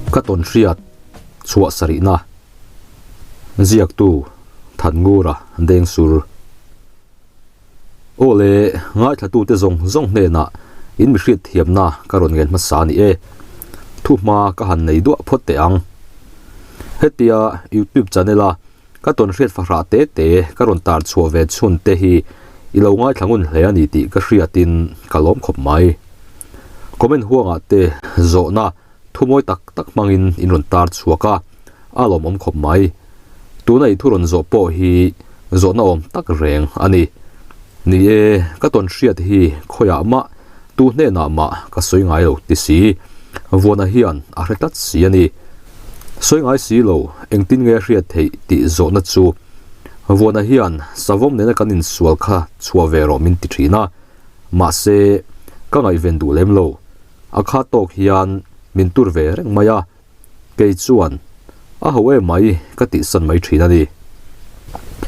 Ka tawn hriat chhuah sarihna ziaktu Thanngura Dengsur. Aw le, ngaithlatute zawng zawng hnenah in mi hriat thiamna ka rawn ngen hmasa a ni e. Thuhma ka han nei duah phawt teh ang. Hetia YouTube channel a ka tawn hriat fahrah te te ka rawn tar chhuah ve chhun te hi i lo ngaithla ngun hle a ni tih ka hriatin ka lawm khawp mai. Comment huangah te zawhna thu mawi tak tak hmangin in rawn tar chhuak a, a lawmawm khawp mai. Tuna i thu rawn zawh pawh hi zawhna awm tak reng a ni. Ni e, ka tawn hriat hi khawiah mah, tu hnenah mah ka sawi ngai lo ti si. Vuana hian a hre tlat si a ni. Sawi ngai si lo, engtin nge a hriat theih tih zawhna chu Vuana hian savawm nena kan insual kha chhuah ve rawh min ti thin a, mahse, ka ngaihven duh lem lo. A kha tawk hian min tur ve reng mai a, kei chuan a ho em mai ka tihsan mai thin a ni.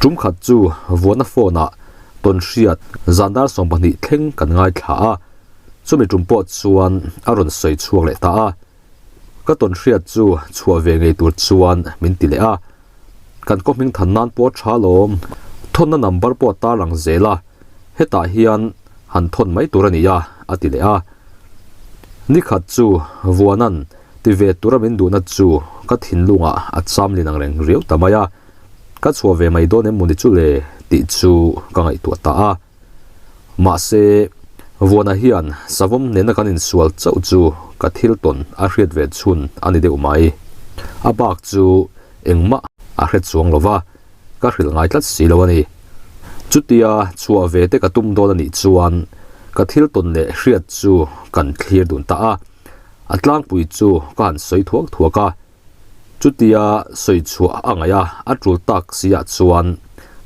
Tum khat chu Vuana phone ah tawn hriat zan dar 12 thleng kan ngaithla a, chumi tum pawh chuan a rawn sawi chhuak leh ta a. Ka tawn hriat chu chhuah ve ngei tur chuan min ti leh a, kan khaw hming than nan pawh tha lawm, thawnna number pawh tar lang zel a, hetah hian han thawn mai tur a ni a, a ti leh a. Nikhat chu Vuanan ti ve tura min duhna chu ka thinlungah a cham lin ang reng riau ta mai a, ka chhuah ve mai dawn em mawni chu le tih chu ka ngaihtuah ta a. Mahse, Vuana hian savawm nena kan insual chauh chu ka thil tawn a hriat ve chhun a ni deuh mai. A bak chu engmah a hre chuang lo va, ka hrilh ngai tlat si lo a ni. Chutia chhuah ve te ka tum dawn a nih chuan ka thil tawn leh hriat chu kan thlir dun ta a, a tlangpui chu ka han sawi thuak thuak a. Chutia sawi chhuah a ngaih a, a tul tak si ah chuan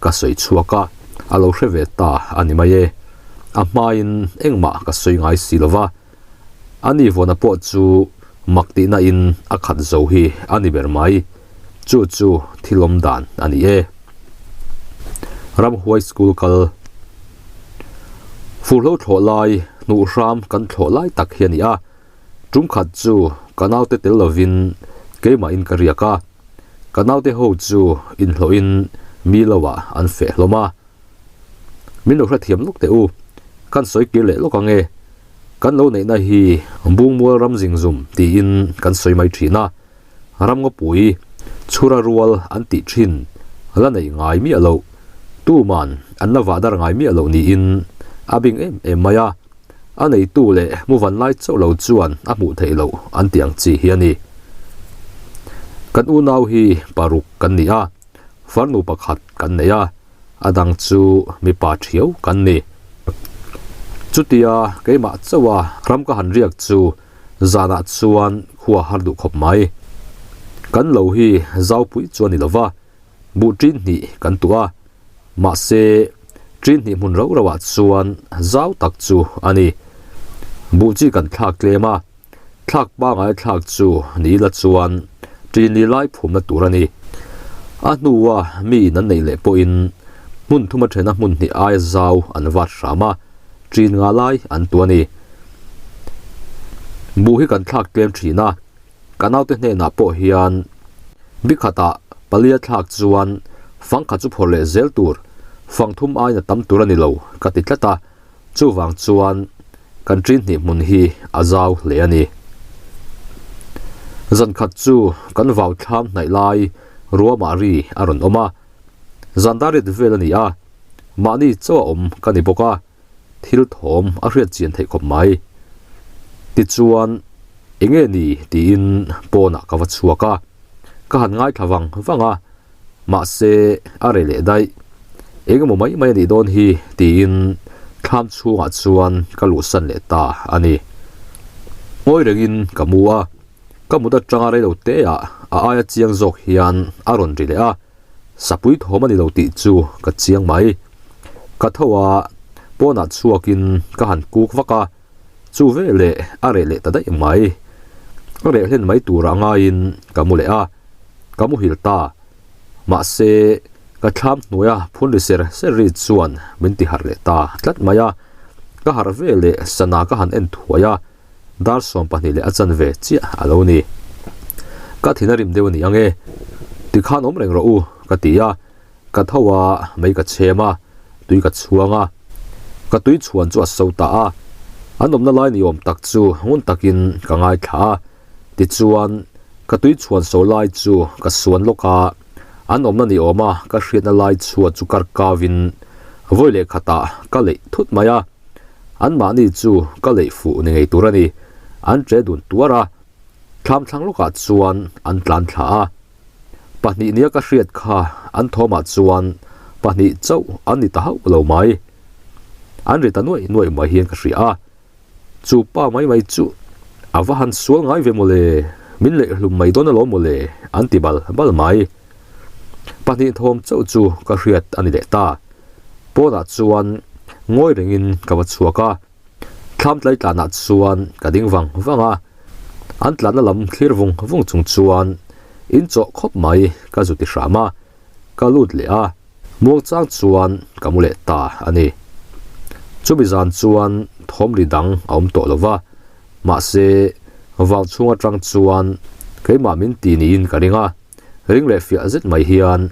ka sawi chhuak a, a lo hre ve ta a ni mai e. A hmain engmah ka sawi ngai si lo va, a ni vawn a pawh chu mak tihna in a khat zo hi a ni ber mai. Chu chu thil awm dan a ni e. Ramhuai school kal Furhlo thlawh lai hnuh hram kan thlawh lai tak hi a ni a. Tum khat chu ka naute tel lovin keimahin ka riak a, ka naute ho chu inhlawhin mi loah an feh hlawm a. Min lo hrethiam lawk teh u, kan sawi kir leh lawk ang e. Kan lo neihna hi Bungmual ram zingzum tiin kan sawi mai thin a, Ramngawpui chhura rual an tih thin la neih ngai miah loh, tuman an la vah dar ngai miah loh niin a bing em em mai a. A neitu leh muvan lai chauh lo chuan a hmuh theih loh an tih ang chi hi a ni. Kan unau hi paruk kan ni a, farnu pakhat kan nei a, a dang chu mipa thiau kan ni. Chutia keimah chauha ram ka han riak chu zanah chuan khua har duh khawp mai. Kan lo hi zaupui chu a ni lo va, buh ṭin hnih kan tuah a, Mahse, ṭin hnih hmun rauh rauhah chuan zau tak chu a ni. Buh chi kan thlak tlem a, thlak pangai thlak chu ni ila chuan ṭin li lai phumna tur a ni. A hnua mi in an neih leh pawhin hmun thuma ṭhena hmun hnih aia zau an vat hram a, ṭin nga lai an tu a ni. Buh hi kan thlak tlem ṭhin a, Ka naute hnenah pawh hian bikhatah palia thlak chuan fang khat chu phawrh leh zel tur, fang thum aiin a tam tur a ni lo ka ti tlat a, chuvang chuan kan ṭin hnih hmun hi a zau hle a ni. Zan khat chu kan vau thlam hnaih lai ruamah ri a rawn awm a, zan dar rit vel a ni a, mahni chauh a awm ka ni bawk a, thil thawm a hriat chian theih khawp mai. Tichuan, enge ni tiin pawnah ka va chhuak a, ka han ngaithla vang vang a, mahse a reh leh daih. Engemaw mai mai a nih dawn hi tiin thlam chhungah chuan ka luhsan leh ta a ni. Ngawi rengin ka mu a, ka mut atanga reilo teah a aia chiang zawk hian a rawn ri leh a. Sapui thawm a ni lo tih chu ka chiang mai. Ka tho a, pawnah chhuakin ka han kuk vak a, chu veleh a reh leh ta daih mai. A reh hlen mai turah ngaiin ka mu leh a, ka muhil ta. Mahse, ka thlam hnuaia phun ri ser ser ri chuan min ti harh leh ta tlat mai a. Ka harh veleh sana ka han en thuai a, dar 12 leh a chanve chiah a lo ni. Ka thin a rim deuh a ni ang e. Tikhan awm reng rawh u, ka ti a. Ka tho a, mei ka chhem a, tui ka chhuang a. Ka tui chhuan chu a so ta a. An awmna lai ni awm tak chu ngun takin ka ngaithla a. Tichuan, ka tui chhuan so lai chu ka suan lawk a, an awmna ni awma ka hriatna lai chhuat chu kar kavin vawi leh khatah ka leih thut mai a. Anmahni chu ka leih fuh ni ngei tur a ni. An che dun tuar a, thlam thlang lawkah chuan an tlan thla a. Pahnih nia ka hriat kha an thawmah chuan pahnih chauh an ni ta hauh lo mai. An ri ta nuaih nuaih mai hian ka hria a. Chu pa mai mai chu a va han sual ngai ve mawle, min leih hlum mai dawn alawm mawle an ti bal bal mai. Pahnih thawm chauh chu ka hriat a ni leh ta. Pawnah chuan ngawi rengin ka va chhuak a. Thlam tlai tlanah chuan ka ding vang vang a, an tlanna lam thlir vung vung chung chuan in chawh khawp mai ka zu ti hram a, ka lut leh a, muangchang chuan ka mu leh ta a ni. Chumi zan chuan thawm ri dang a awm tawh lo va, mahse vau chhung atang chuan keimah min ti niin ka ring a, ring leh fiah zet mai hian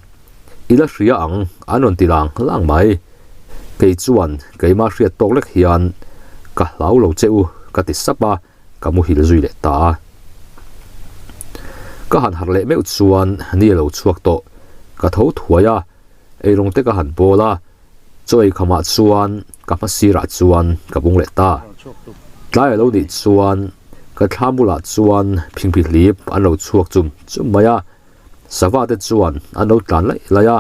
i la hria ang an rawn ti lang lang mai. Kei chuan keimah hriat tawk lek hian ka hlau lo che u ka ti sap a, ka muhil zui leh ta a. Ka han harh leh meuh chuan ni a lo chhuak tawh, ka tho thuai a, eirawng te ka han bawl a, chaw ei khamah chuan ka hma sirah chuan ka bung leh ta. Tlai a lo nih chuan ka thla bulah chuan phingphi hlip an lo chhuak chum chum mai a, Sava te chuan an lo tlan laih laih a,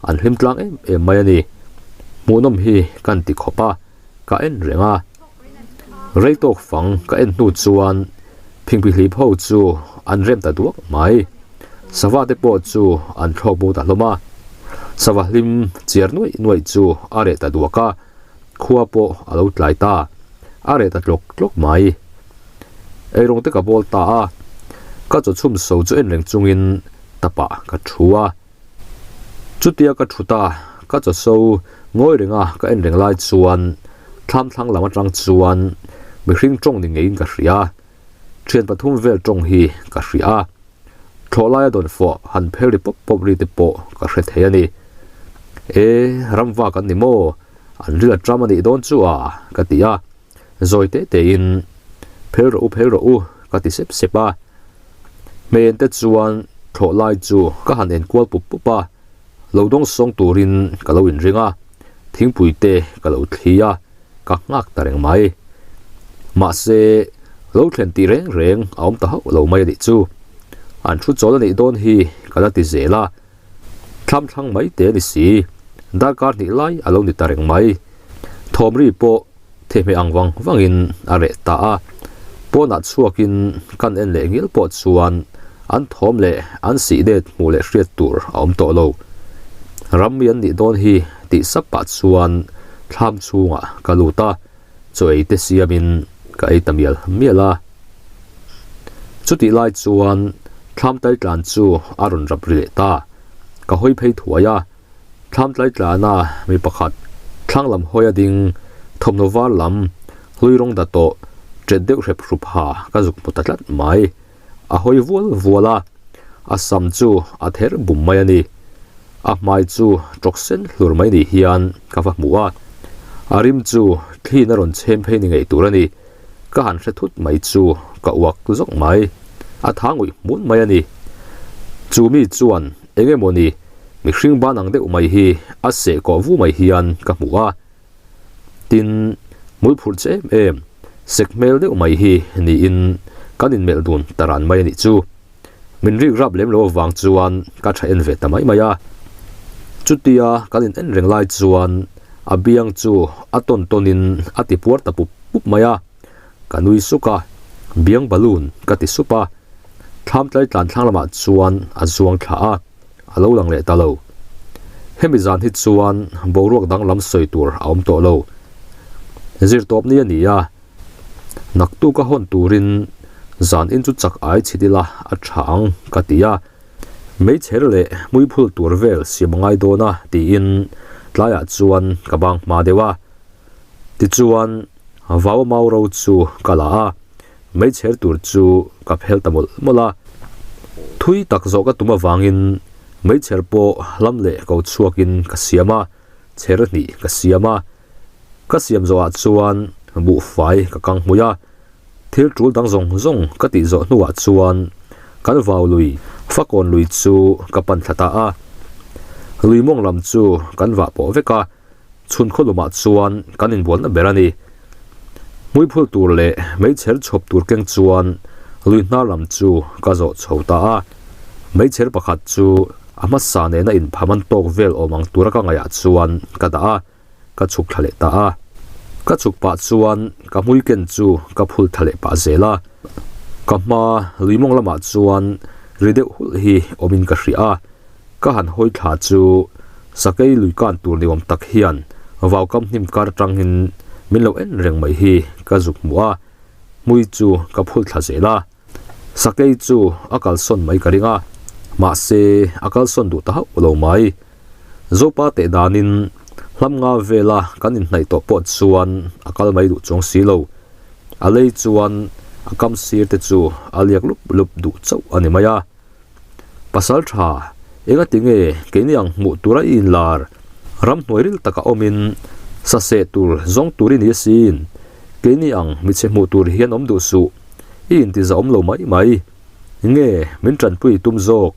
an hlim tlang em em mai a ni. Hmuhnawm hi kan ti khawp a, ka en reng a. Rei tawk fang ka en hnu chuan phingphihlip ho chu an rem ta duak mai. Sava te pawh chu an thlawk bo ta hlawm a. Sava hlim chiar nuaih nuaih chu a reh ta duak a, khua pawh a lo tlai ta, a reh ta tlawk tlawk mai. Eirawng te ka bawl ta a, ka chaw chhum so chu en reng chungin tapah ka thu a. Chutia ka thu ta, ka chaw so ngawi renga ka en reng lai chuan thlam thlang lam atang chuan mihring tawng ni ngeiin ka hria. Thian pathum vel tawng hi ka hria a, thlawh laia dawn fawh han phel ri pawp pawp ri te pawh ka hre thei a ni. E, ramva kan ni maw? An ril a ṭam a nih dawn chu a, ka ti a. Zawi te tein, Phel rawh u, phel rawh u, ka ti sep sep a. Hmeichhe te chuan thlawh lai chu ka han enkual pup pup a, lo dawng sawng turin ka lo inring a, thingpui te ka lo thli a, ka nghak ta reng mai. Mahse, lo thlen tih reng reng a awm ta hauh lo mai a nih chu. An thu chawl a nih dawn hi ka la ti zel a. Thlam thlang mai te a ni si, darkar hnih lai a lo ni ta reng mai. Thawmri pawh thehmeh ang vang vangin a reh ta a, pawnah chhuakin kan en leh ngil pawh chuan an thawm leh an sih det hmuh leh hriat tur a awm tawh lo. Rammi an nih dawn hi tih sap pah chuan thlam chhungah ka lut a, chaw ei te siamin ka ei ta mial mial a. Chutih lai chuan thlam taitlan chu a rawn rap ri leh ta, ka hawi phei thuai a. Thlam tlaitlana mi pakhat thlang lam hawi a ding, thawmhnaw var lam hlui rawng da tawh ṭet deuh hrep hrup ha ka zuk hmu ta tlat mai. A hawi vual vual a, a sam chu a ther bum mai a ni. A hmai chu ṭawk sen hlur mai ni hian ka va hmu a, a rim chu thliin a rawn chhem phei ni ngei tur a ni. Ka han hre thut mai chu ka uak zawk mai, a tha ngawih hmun mai a ni. Chu mi chuan eng emaw ni mihring ban ang deuh mai hi a seh kawh vu mai hian ka hmu a. Tin, hmul phurh che em em, sek hmel deuh mai hi niin kan inmelh dun ta ran mai a nih chu. Min rik rap lem lo avang chuan ka tha en ve ta mai mai a. Chutia kan in en reng lai chuan a biang chu a tawn tawn in a ti puar ta pup pup mai a. Ka nui suk a, biang balloon ka ti sup a. Thlam tlai tlan thlang lamah chuan a zuang thla a, a lo lang leh ta lo. Hemi zan hi chuan boruak danglam sawi tur a awm tawh lo. Zirtawp ni a ni a. Naktuk a hawn turin zan in chu chak ai chhit ila a tha ang ka ti a, meichher leh hmuiphul tur vel siam a ngai dawn a tiin tlaiah chuan ka bang hma deuh a. Tichuan vau mau ro chu ka la a, meichher tur chu ka phel ta mawlh mawlh a. Thui tak zawh ka tum avangin meichher pawh hlam leh ko chhuakin ka siam a, chher hnih ka siam a. Ka siam zawhah chuan buhfai ka kang hmui a, thil tul dang zawng zawng ka tih zawh hnuah chuan kan vau lui fakawn lui chu ka pan thla ta a. Lui mawng lam chu kan vah pawh vek a. Chhun khawlumah chuan kan inbualna ber a ni. Hmuiphul tur leh meichher chhawp tur keng chuan lui hnar lam chu ka zawh chho ta a. Meichher pakhat chu a hmasa nena inphaman tawk vel awm ang tura ka ngaihah chuan ka dah a, ka chhuk thla leh ta a. Ka chhuk pah chuan ka hmui ken chu ka phul thla leh pah zel a. Ka hma lui mawng lamah chuan ri deuh hulh hi awmin ka hria a. Ka han hawi thla chu sakei lui kan tur ni awm tak hian vaukam hnim kar atangin min lo en reng mai hi ka zuk hmuh a, hmui chu ka phul thla zel a. Sakei chu a kalsawn mai ka ring a, mahse a kalsawn duh ta hauh lo mai. Zopa teh danin hlam nga vela kan inhnaih tawh pawh chuan a kal mai duh chuang si lo. A lei chuan a kam sir te chu a liak lup lup duh chauh a ni mai a. Pasal tha, engati nge keini ang hmuh tura i inlar? Ramhnuai ril taka awmin sa seh tur zawng tur i ni asin. Keini ang michhe hmuh tur hian awm duh suh, i intiza awm lo mai mai. Nge min tanpui i tum zawk?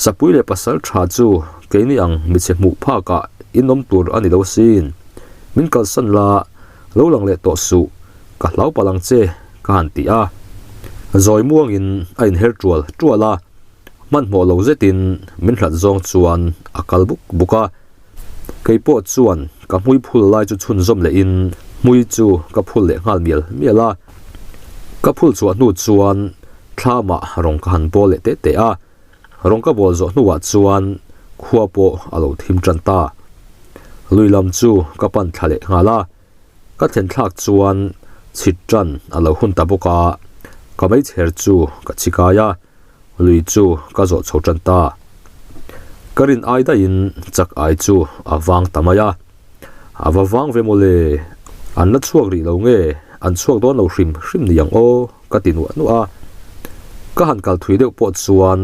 Sapui leh pasal tha chu keini ang michhe hmuh phakah in awm tur a ni lo asin. Min kalsan la, lo lang leh tawh suh, ka hlau palh ang che, ka han ti a. Zawi muangin a inher tual tual a, hmanhmawh lo zetin min hlat zawng chuan a kal buk buk a. Kei pawh chuan ka hmui phul lai chu chhunzawm lehin hmui chu ka phul leh nghal mial mial a. Ka phul chhuah hnu chuan thlamah rawng ka han bawl leh teh teh a. Rawng ka bawl zawh hnuah chuan khua pawh a lo thim tan ta. Lui lam chu ka pan thla leh nghal a, ka thlen thlak chuan chhit tan a lo hun ta bawk a, ka meichher chu ka chhi kai a, lui chu ka zawh chho tan ta. Ka rin ai daihin chak ai chu a vang ta mai a, a va vang ve mawle, an la chhuak rih lo nge an chhuak dawn lo hrim hrim ni ang aw. Ka ti nuah nuah a, ka han kal thui deuh pawh chuan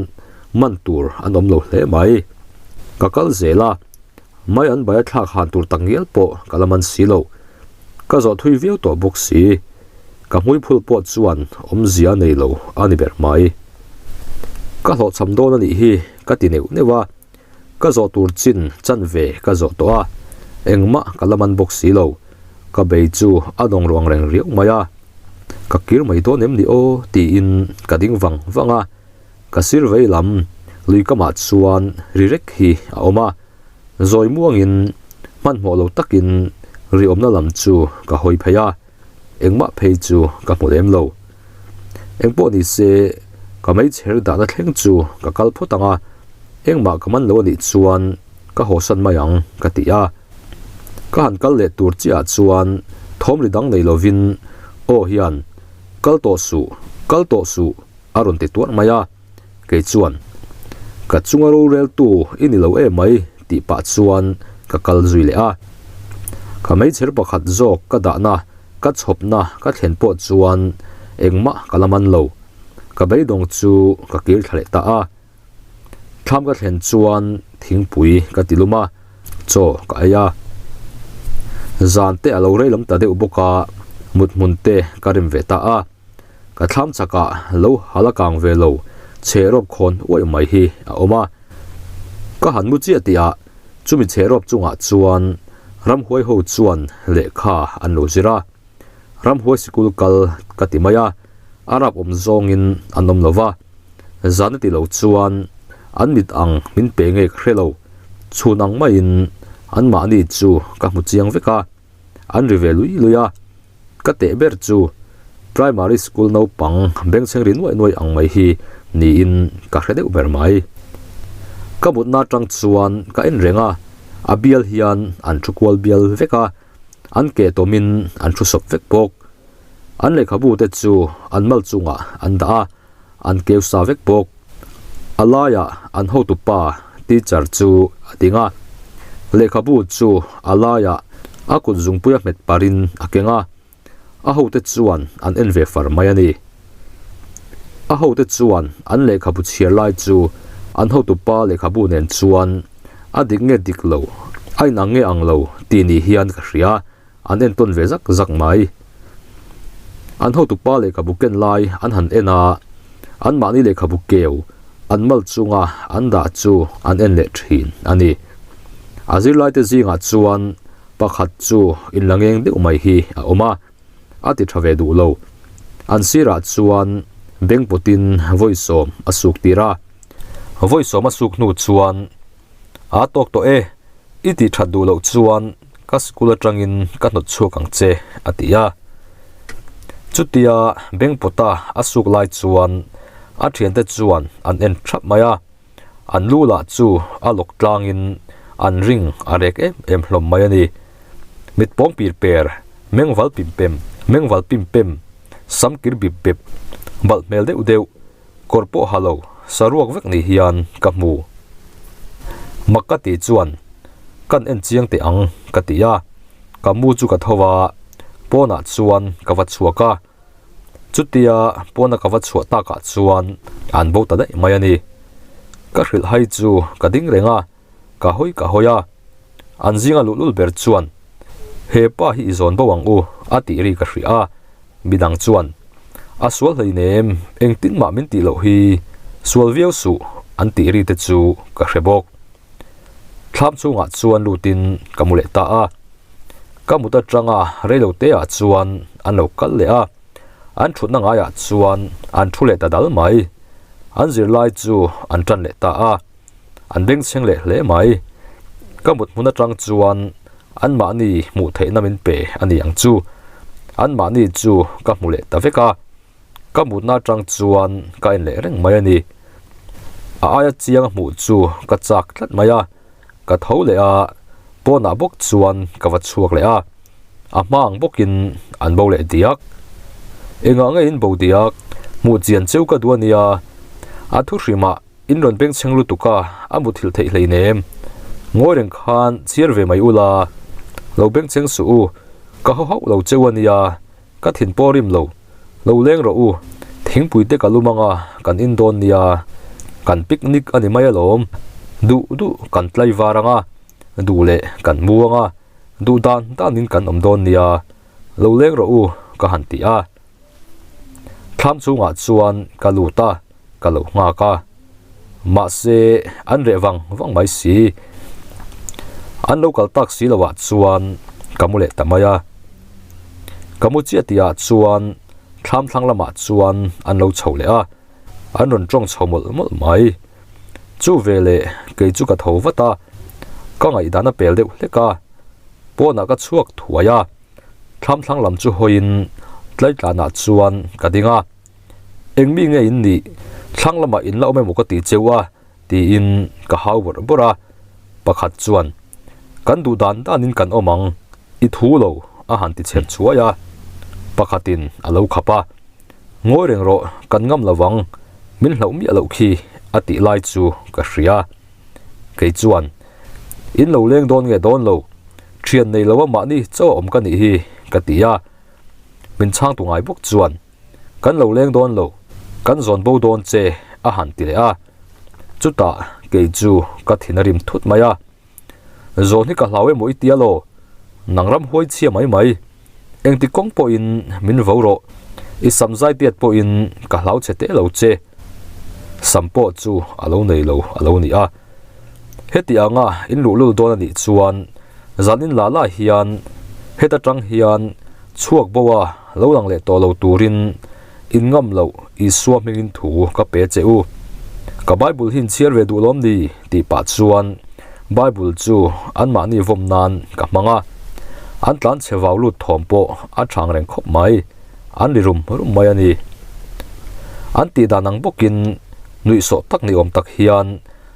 man tur an awm lo hle mai. Ka kal zel a, mai an bai a thlak han tur tak ngial pawh ka la man si lo. Ka zawh thui viau tawh bawk si, ka hmuiphul pawh chuan awmzia a nei lo a ni ber mai. Ka hlawhchham dawn a nih hi ka ti neuh neuh a, Ka zawh tur chin chan ve ka zawh tawh a, engmah ka la man bawk si lo. Ka bei chu a dawng ruang reng riau mai a, ka kir mai dawn em ni aw tiin ka ding vang vang a, ka sir vei lam lui kamah chuan ri rek hi a awm a, zawi muangin hmanhmawh lo takin ri awmna lam chu ka hawi phei a. Engmah phei chu ka hmu lem lo. Engpawh ni se, ka meichher dahna thleng chu ka kal phawt ang a, engmah ka man lo a nih chuan ka hawsan mai ang ka ti a. Ka han kal leh tur chiahah chuan thawm ri dang nei lovin aw hian, Kal tawh suh, kal tawh suh a rawn ti tuarh mai a. Kei chuan, Ka chunga roreltu i ni lo em mai tih pah chuan ka kal zui leh a. Ka meichher pakhat zawk ka dahna, ka chhawpna ka thlen pawh chuan engmah ka la man lo. Ka beidawng chu ka kir thla leh ta a. Thlam ka thlen chuan thingpui ka ti lum a, chaw ka ei a. Zan te a lo rei lam ta deuh bawk a, mut hmun te ka rem ve ta a. Ka thlam chakah lo hal a kang ve lo chhe rawp khawn uaih mai hi a awm a. Ka han mu chiah tihah chumi chhe rawp chungah chuan ramhuai ho chuan lehkha an lo zir a. Ramhuai sikul kal ka ti mai a, a rap awm zawngin an awm lo va. Zan a ti lo chuan an mit ang min pe nge ka hre lo. Chhun ang maiin anmahni chu ka hmu chiang vek a, an ri ve lui lui a. Ka teh ber chu Primary School naupang bengchheng ri nuaih nuaih ang mai hi niin ka hre deuh ber mai. Ka mutna atang chuan ka en reng a, a bial hian an thu kual bial vek a, an ke tawmin an thu sawp vek bawk. An lehkhabu te chu an mal chungah an dah a, an keu sa vek bawk. A laiah an hotupa teacher chu a ding a, lehkhabu chu a laiah a kut zungpuia hmet parin a keng a, a hote chuan an en ve far mai a ni. A hote chuan an lehkhabu chhiar lai chu an hotupa lehkhabu nen chuan a dik nge dik lo, a inang nge ang lo tih ni hian ka hria, an entawn ve zak zak mai. An hotupa lehkhabu ken lai an han en a, anmahni lehkhabu keu an mal chunga an dah chu an en leh thin a ni. A zirlaite zingah chuan pakhat chu inla ngeng deuh mai hi a awm a. a ti tha ve duh lo. An sirah chuan beng pawtin vawisawm a suk tir a. Vawisawm a suk hnu chuan, Aa tawk tawh e, i tih that duh loh chuan ka school atangin ka hnawt chhuak ang che, a ti a. Chutia beng pawta a suk lai chuan a thiante chuan an en thap mai a. An lu lah chu a lawk tlangin an ring a rek em em hlawm mai a ni. Mit pawng pir per, mengval pim pem, mengval pim pem, sam kir bip bep, balh hmel deuh deuh, kawr pawh ha lo, saruak vek ni hian ka hmu. Mak ka tih chuan kan en chiang teh ang ka ti a, ka mu chu ka tho a, pawnah chuan ka va chhuak a. Chutia pawna ka va chhuah takah chuan an bo ta daih mai a ni. Ka hrilh hai chu ka ding reng a, ka hawi ka hawi a. An zinga luhlul ber chuan, He pa hi i zawn bo ang u, a tih ri ka hria a. Midang chuan, A sual hleinem, engtin mah min tih loh hi, sual viau suh, an tih ri te chu ka hre bawk. Thlam chhungah chuan lutin ka mu leh ta a. Ka mut atanga reilote ah chuan an lo kal leh a, an thutna ngaiah chuan an thu leh ta dal mai. An zirlai chu an tan leh ta a, an bengchheng leh hle mai. Ka mut hmun atang chuan anmahni hmuh theihna min pe a ni ang chu. Anmahni chu ka hmu leh ta vek a. Ka mutna atang chuan ka en leh reng mai a ni. A aia chiang a hmuh chu ka chak tlat mai a, ka tho leh a, pawnah bawk chuan ka va chhuak leh a, a hma ang bawkin an bo leh diak. Engah nge in bo diak? Hmuh chian cheu ka duh a nia, a thu hrimah in rawn bengchheng lutuk a, a muthilh theih hleinem. Ngawi reng khan chhiar ve mai ula, lo bengchheng suh u, ka haw hauh lo cheu a nia, Ka thin pawh rim lo, lo leng rawh u, thingpui te ka lum anga kan in dawn nia, kan picnic a ni mai alawm, duh duh kan tlai var anga, duh leh kan mu anga, duh dan danin kan awm dawn nia, lo leng rawh u ka han ti a. Thlam chungah chuan ka lut a, ka lo nghak a, mahse an reh vang vang mai si. An lo kal tak si loh ah chuan ka mu leh ta mai a. Ka mu chiah tih ah chuan thlam thlang lamah chuan an lo chho leh a, an rawn tawng chho mawlh mawlh mai. Chu veleh kei chu ka tho vat a, ka ngaihdan a pel deuh hlek a, pawnah ka chhuak thuai a, thlam thlang lam chu hawiin tlaitlanah chuan ka ding a. Eng mi nge in nih? Thlang lamah in la awm emaw ka ti cheu a? tiin ka hau bawrh bawrh a. Pakhat chuan, Kan duh dan danin kan awm ang, i thu lo, a han ti chher chhuai a. Pakhatin a lo khap a, Ngawi reng rawh, kan ngam lo vang, min hlauh miah loh khi, a tih lai chu ka hria. Kei chuan, In lo leng dawn nge dawn lo, thian nei lo a mahni chauh a awm ka nih hi, ka ti a. Min chhangtu ngai bawk chuan, Kan lo leng dawn lo, kan zawn bo dawn che, a han ti leh a. Chutah kei chu ka thin a rim thut mai a. Zawn hi ka hlau emaw i tia law? Nang ram huai chhia mai mai. Engti kawng pawhin min vo rawh, i sam zai tiat pawhin ka hlau chhe teh lo che. Sam pawh chu a lo nei lo a lo ni a. Heti anga in luhlul dawn a nih chuan zanin la la hian heta tang hian chhuak bo a lo lang leh tawh lo turin in ngam loh Isua hmingin thu ka pe che u. Ka Bible hi in chhiar ve duh lawm ni? tih pah chuan Bible chu anmahni vawm nan ka hmang a. An tlan chhe vau lut thawm pawh a chang reng khawp mai. An ri rum rum mai a ni. An tih dan ang bawkin nuihsawh tak ni awm tak hian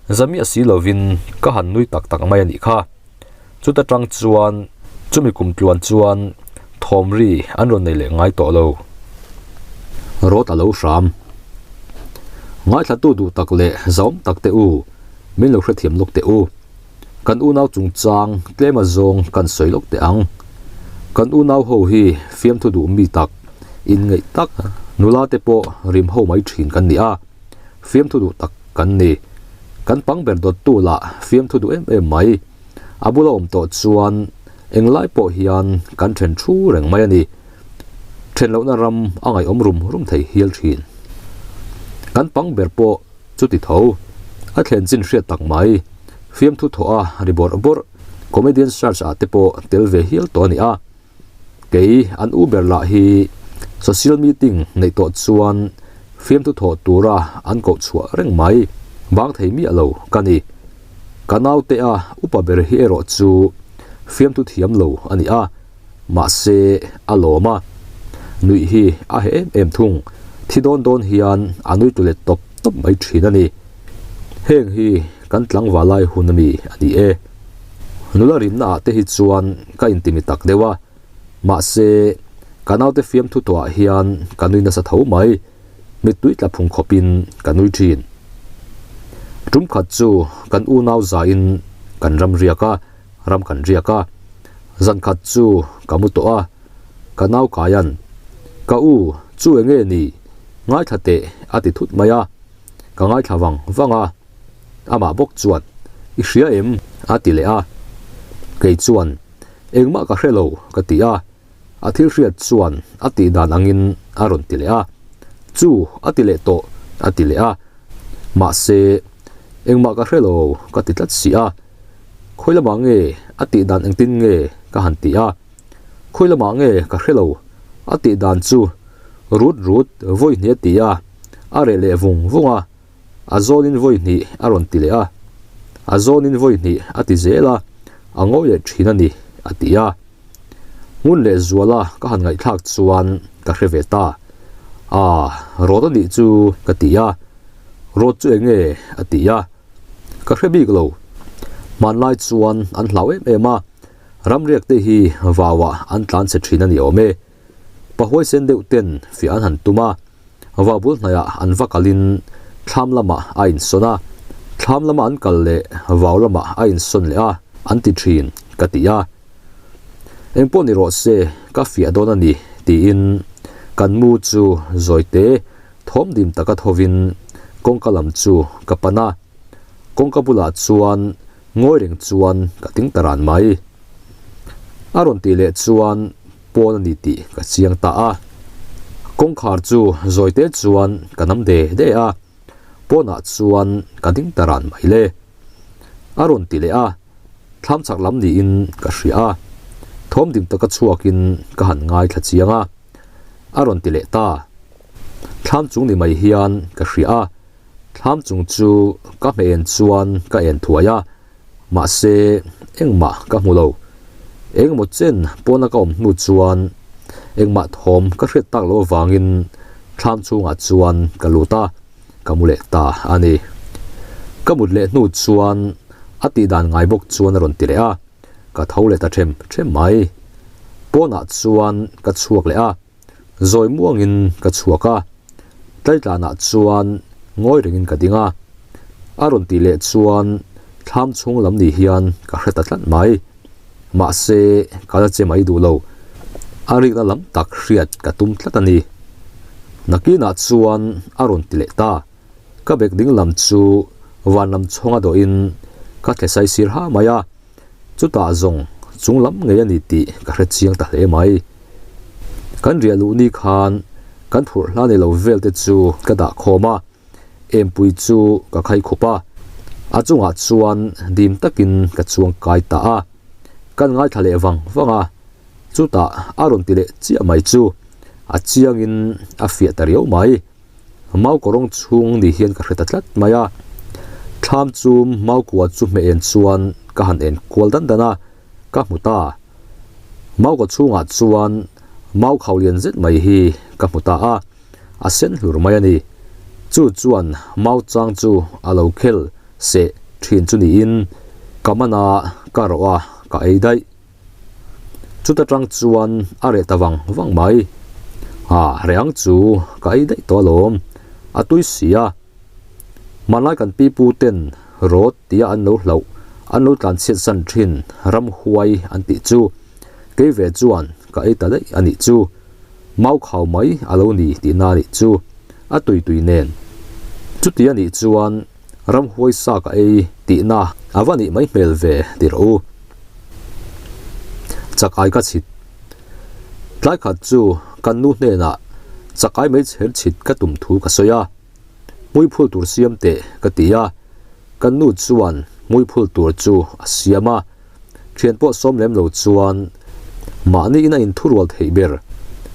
zamiah si lovin ka han nui tak tak mai a nih kha. Chuta tang chuan chumi kum tluan chuan thawm ri an rawn nei leh ngai tawh lo. Rawt a lo hram. Ngaithlatu duh tak leh zauhawm tak te u, min lo hrethiam lawk teh u. Kan unau chungchang tlem a zawng kan sawi lawk teh ang. Kan unau ho hi fiamthu duh mi tak, inngeih tak. Nula te pawh rim ho mai thin kan ni a, fiamthu duh tak kan ni. Kan pang ber dawttu lah fiamthu duh em em mai. A bula awm tawh chuan englai pawh hian kan then thu reng mai a ni. Then lohna ram a ngaihawm rum rum thei hial thin. Kan pang ber pawh chuti tho. A thlen chin hriat tak mai. Fiamthu thawh a ri bawrh bawrh. Comedian search ah te pawh tel ve hial tawh a ni a. Kei an u ber lah hi social meeting neih tawh chuan fiamthu thawh tura an koh chhuah reng mai bang thei miah lo ka ni. Ka naute a upa ber hi erawh chu fiamthu thiam lo a ni a, mahse a lawm a, nuih hi a heh em em thung. Thi dawn dawn hian a nui tu let tawp tawp mai thin a ni. Heng hi kan tlangval lai hun ami a ni e. Nula rimna ah te hi chuan ka intimi tak deuh a, mahse ka naute fiamthu tawhah hian ka nui nasa tho mai, mittui tla phung khawpin ka nui thin. Tum khat chu kan unau zain kan ram riak a, ram kan riak a, zan khat chu ka mu tawh a, ka nau kaian, Ka u, chu enge ni? Ngaithla teh a ti thut mai a, ka ngaithla vang vang a. Amah bawk chuan, I hria em? a ti leh a. Kei chuan, Engmah ka hre lo, ka ti a. A thil hriat chuan a tih dan angin a rawn ti leh a. Chu, a ti leh tawh, a ti leh a. Mahse, Engmah ka hre lo, ka ti tlat si a. Khawi lamah nge a tih dan engtin nge ka han ti a. Khawi lamah nge ka hre lo, a tih dan chu rut rut vawi hnih a ti a, a reh leh vung vung a. A zawnin vawi hnih a rawn ti leh a, a zawnin vawi hnih a ti zel a, a ngawi leh thin a ni, a ti a. Ngun leh Zuala ka han ngaihthlak chuan ka hre ve ta. Aa, rawt a nih chu ka ti a. Rawt chu eng nge? a ti a. Ka hre bik lo. Hmanlai chuan an hlau em em a, ramriak te hi vauah an tlan chhe thin a ni awm e. Pahuaisen deuh ten fiah an han tum a, vau bul hnaiah an va kalin thlam lamah a insawn a, thlam lama an kal leh vau lamah a insawn leh a, an ti thin, ka ti a. Engpawh ni rawh se, ka fiah dawn a ni, tiin kan mu chu zawite thawm dim taka thovin kawngka lam chu ka pan a, kawngka bulah chuan ngawi reng chuan ka ting ta ran mai. A rawn tih leh chuan pawn a ni tih ka chiang ta a. Kawngkhar chu zawite chuan ka nam de de a, pawnah chuan ka ding ta ran mai le. A rawn ti leh a, thlam chak lam niin ka hria a, thawm dim taka chhuakin ka han ngaithla chiang a, a rawn ti leh ta. Thlam chung ni mai hian ka hria a, thlam chung chu ka hmeh en chuan ka en thuai a, Mahse, engmah ka hmu lo. Engemaw chen pawna ka awm hnu chuan engmah thawm ka hriat tak loh avangin thlam chhungah chuan ka lut a, ka mu leh ta a ni. Ka mut leh hnu chuan a tih dan ngai bawk chuan a rawn ti leh a, ka tho leh ta them them mai. Pawnah chuan ka chhuak leh a. Zawi muangin ka chhuak a, tlaitlanah chuan ngawi rengin ka ding a. A rawn tih leh chuan thlam chhung lam ni hian ka hre ta tlat mai. Mahse, ka la che mai duh lo. A rikna lam tak hriat ka tum tlat a ni. Nakinah chuan a rawn ti leh ta. Ka bek ding lam chu van lam chhawnga dawhin ka thle sai sir ha mai a. Chutah zawng chung lam ngei a ni tih ka hre chiang ta hle mai. Kan riah luh ni khan kan phurh hla nei lo vel te chu ka dah khawm a, Empui chu ka khai khup a, a chungah chuan dim takin ka chuang kai ta a. Kan ngaithla leh vang vang a, chutah a rawn ti leh chiah mai chu a chiangin a fiah ta riau mai. Mau kawrawng chhung ni hian ka hre ta tlat mai a, thlam chu mau kua chu hmeh en chuan ka han en kual dan dan a, ka hmu ta. Mau kaw chhungah chuan mau khau lian zet mai hi ka hmu ta a, a sen hlur mai a ni. Chu chuan mau chang chu a lo khel seh thin chu niin ka man a, ka rawh a, ka ei daih. Chuta tang chuan a reh ta vang vang mai. A reh ang chu ka ei daih tawh alawm, a tui si a. Hmanlai kan pipu ten rawt tia an lo hlauh, an lo tlan chhiat san thin ramhuai an tih chu kei ve chuan ka ei ta daih a nih chu. Mau khau mai a lo ni tihna a nih chu, a tui tui nen. Chuti a nih chuan ramhuai sa ka ei tihna a va nih mai hmel ve ti rawh u. Chak ai ka chhit. Tlai khat chu kan nu hnenah chak ai meichher chhit ka tum thu ka sawi a. Hmuiphul tur siam teh ka ti a, kan nu chuan hmuiphul tur chu a siam a. Thian pawh sawm lem lo chuan mahni in a inthurual theih ber.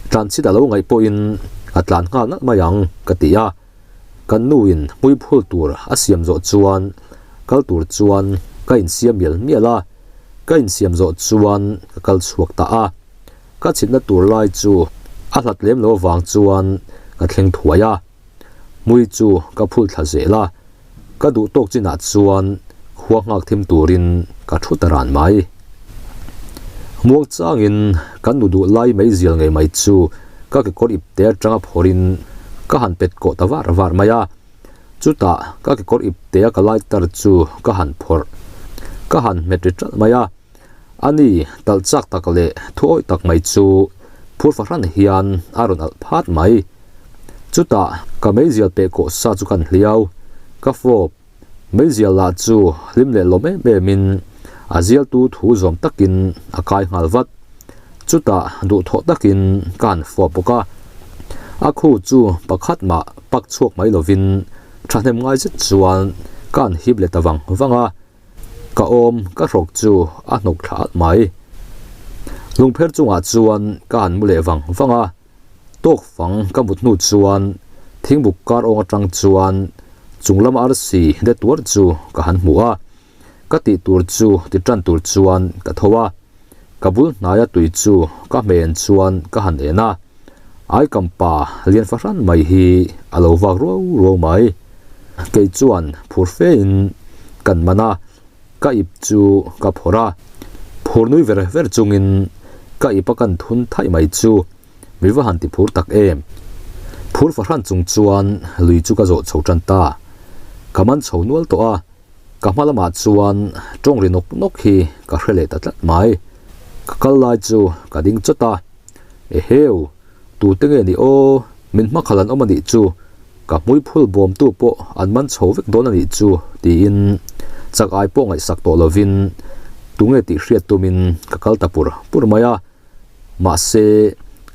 Tlanchhit a lo ngaih pawhin a tlan nghal nalh mai ang ka ti a. Kan nu in hmuiphul tur a siam zawh chuan kal tur chuan ka insiam mial mial a. Ka insiam zawh chuan ka kal chhuak ta a. Ka chhitna tur lai chu a hlat lem lo avang chuan ka thleng thuai a. Hmui chu ka phul thla zel a, ka duh tawk chinah chuan khua nghak thim turin ka thu ta ran mai. Muang changin kan nu duh lai mai zial ngei mai chu ka kekawr ip te atanga phawrhin ka han pet kawh ta var var mai a, chutah ka kekawr ip te a ka lighter chu ka han phawrh ka han hmet ri ṭalh mai a. Ani talh chak tak leh thuawih tak mai chu phur fahran hian a rawn alh phat mai. Chutah ka meizial peh kawh sa chu kan hliau, ka fawp. Meizial lah chu hlim leh lawm em em in a zialtu thu zawm takin a kai nghal vat. Chutah duhthawh takin ka han fawp bawk a. A khu chu pakhat mah pak chhuak mai lovin thahnem ngai zet chuan ka han hip leh ta vang vang a. Ka awm ka hrawk chu a hnawk thla at mai. Lungpher chungah chuan ka han mu leh vang vang a, tawk fang ka mut hnu chuan thingbuk kar awng atang chuan chung lama arsi de tuar chu ka han hmu a, ka tih tur chu ti tan tur chuan ka tho a, ka bul hnaia tui chu ka hmen chuan ka han en a, Aikam pa lian fahran mai hi a lo vak ruau ruau mai. Kei chuan phur fe in kan man a, ka ip chu ka phawrh a. Phur nui ver ver chungin ka ip a kan thun thaih mai chu mi va han ti phur tak em. Phur fahran chung chuan lui chu ka zawh chho tan ta. Ka man chho nual tawh a, ka hma lamah chuan tawng ri nawk nawk hi ka hre leh ta tlat mai. Ka kal lai chu ka ding chawt a. Eheu, tute nge ni aw, min hmakhal an awm a nih chu, ka hmui phul bawmtu pawh an man chho vek dawn a nih chu, tiin chak ai pawh ngaihsak tawh lovin tunge tih hriat tumin ka kal ta pur pur mai a, mahse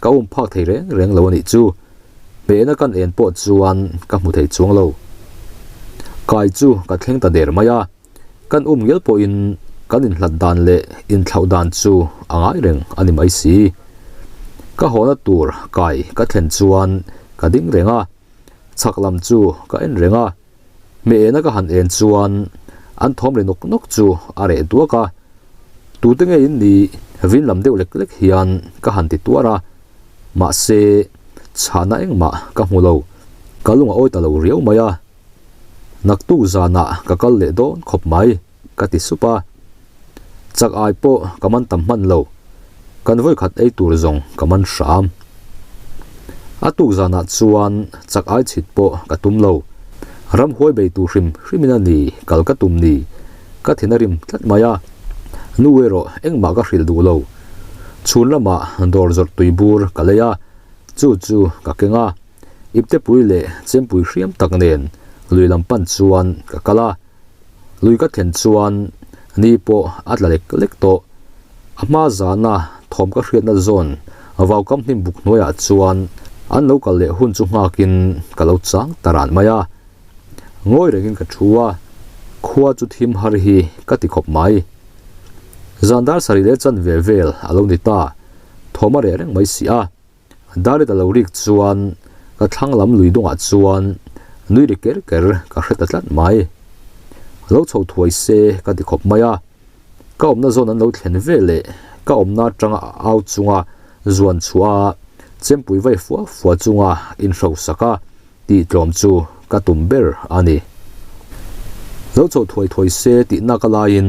ka um phak thei reng reng lo a nih chu, hmehna kan en pawh chuan ka hmu thei chuang lo. Kai chu ka thleng ta der mai a. Kan um ngial pawhin kan inhlat dan leh inthlauh dan chu a ngai reng a ni mai si. Ka hawna tur kai ka thlen chuan ka ding reng a, chhak lam chu ka en reng a. Hmehena ka han en chuan an thawm ri nawk nawk chu a reh duak a. Tute nge in nih vin lam deuh lek lek hian ka han ti tuar a, mahse chhahna engmah ka hmu lo. Ka lung a awi ta lo riau mai a. Naktuk zanah ka kal leh dawn khawp mai, ka ti sup a. Chak ai pawh ka man tam hman lo, kan vawikhat ei tur zawng ka man hram. A tuk zanah chuan chak ai chhit pawh ka tum lo, ramhuai bei tur hrim hrimin a ni kal ka tum ni, ka thin a rim tlat mai a. Nu erawh engmah ka hrilh duh lo. Chhun lamah dawr zawrh tui bur ka lei a, chu chu ka keng a. Iptepui leh chempui hriam tak nen lui lam pan chuan ka kal a, lui ka thlen chuan ni pawh a tla lek lek tawh. A hma zana thawm ka hriatna zawn vaukam hnim buk hnuaiah chuan an lo kal leh hun chu nghakin ka lo chang ta ran mai a. Ngawi rengin ka thu a, khua chu thim har hi ka ti khawp mai. Zan dar sarih leh chanve vel a lo ni ta, thawm a reh reng mai si a. Darit a lo rik chuan ka thlang lam lui dawngah chuan nui ri ker ker ka hre ta tlat mai. Lo chho thuai se ka ti khawp mai a, ka awmna zawn an lo thlen ve leh ka awmna atanga a au chunga zuan chhuah a chempui vai fua fua chunga inhrosak a tih tlawm chu ka tum ber a ni. Lo chho thuai thuai se tihna ka laiin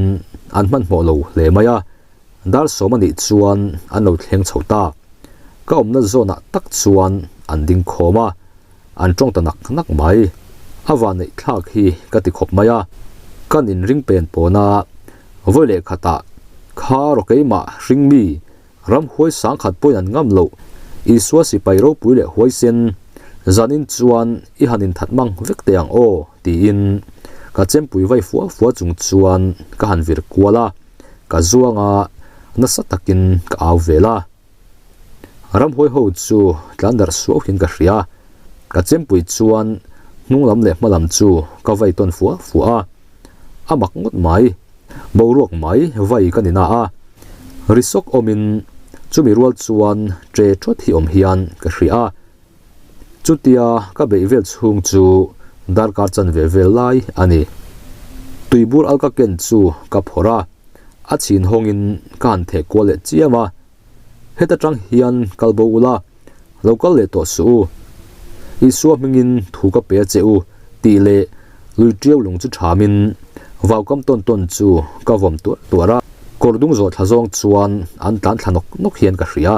an hmanhmawh lo hle mai a. Dar sawm a nih chuan an lo thleng chho ta. Ka awmna zawnah tak chuan an ding khawm a, an tawng ta nak nak mai. A van neih thlak hi ka ti khawp mai a. Kan inring pen pawn a, vawi leh khatah, Kha rawh keimah hring mi, ramhuai sangkhat pawhin an ngam loh. Isua sipai ropui leh huaisen, zanin chuan i han inthat mang vek teh ang aw, tiin ka chempui vai fua fua chung chuan ka han vir kual a, ka zuang a, nasa takin ka au vel a. Ramhuai ho chu tlan darh suau hian ka hria, ka chempui chuan hnung lam leh hma lam chu ka vai tawn fua fua a, a mak ngawt mai, boruak mai vai ka ni na a, ri sawk awmin chumi rual chuan ṭe ṭhawt hi awm hian ka hria a, chutia ka beih vel chhung chu darkar chanve vel lai a ni. Tuibur al ka ken chu ka phawrh a. A chhin hawngin ka han theh kual leh chiam a, heta tang hian kal bo ula, lo kal leh tawh suh u. Isua hmingin thu ka pe a che u tih leh lui tiau lung chu thamin vaukam tawn tawn chu ka vawm tuar tuar a, kawr dung zawh thla zawng chuan an tlan thla nawk nawk hian ka hria.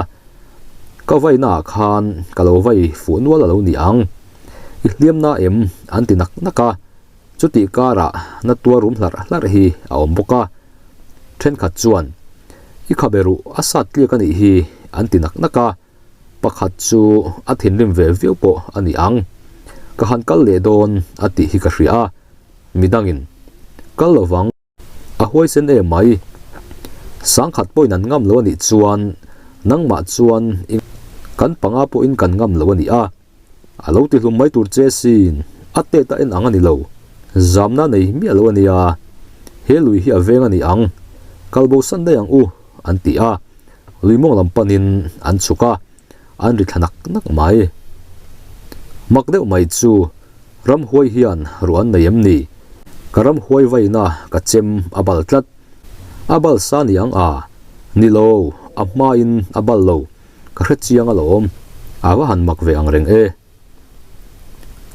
Ka vaina ah khan ka lo vai fuh nual a lo ni ang. I hliam na em? an ti nak nak a. Chutih karah na tuar rum hlarh hlarh hi a awm bawk a, thenkhat chuan, I khabe ruh a sat tliak a nih hi an ti nak nak a, pakhat chu a thinrim ve viau pawh a ni ang. Ka han kal leh dawn a tih hi ka hria a, midangin, Kal lovang. A huaisen em mai. Sangkhat pawhin an ngam lo a nih chuan nangmah chuan i kan panga pawhin kan ngam lo a ni a. A lo ti hlum mai tur che sin, a tet a en ang a ni lo. Zamna nei miah lo a nia. He lui hi a veng a ni ang. Kalbo san daih ang u, an ti a. Lui mawng lam panin an chhuk a, an ri thla nak nak mai. Mak deuh mai chu Ramhuai hian ruah an nei em ni? Ka ramhuai vaina ka chem a bal tlat. A bal sa ni ang a? Ni lo, a hmain a bal lo. Ka hre chiang alawm. A va han mak ve ang reng e.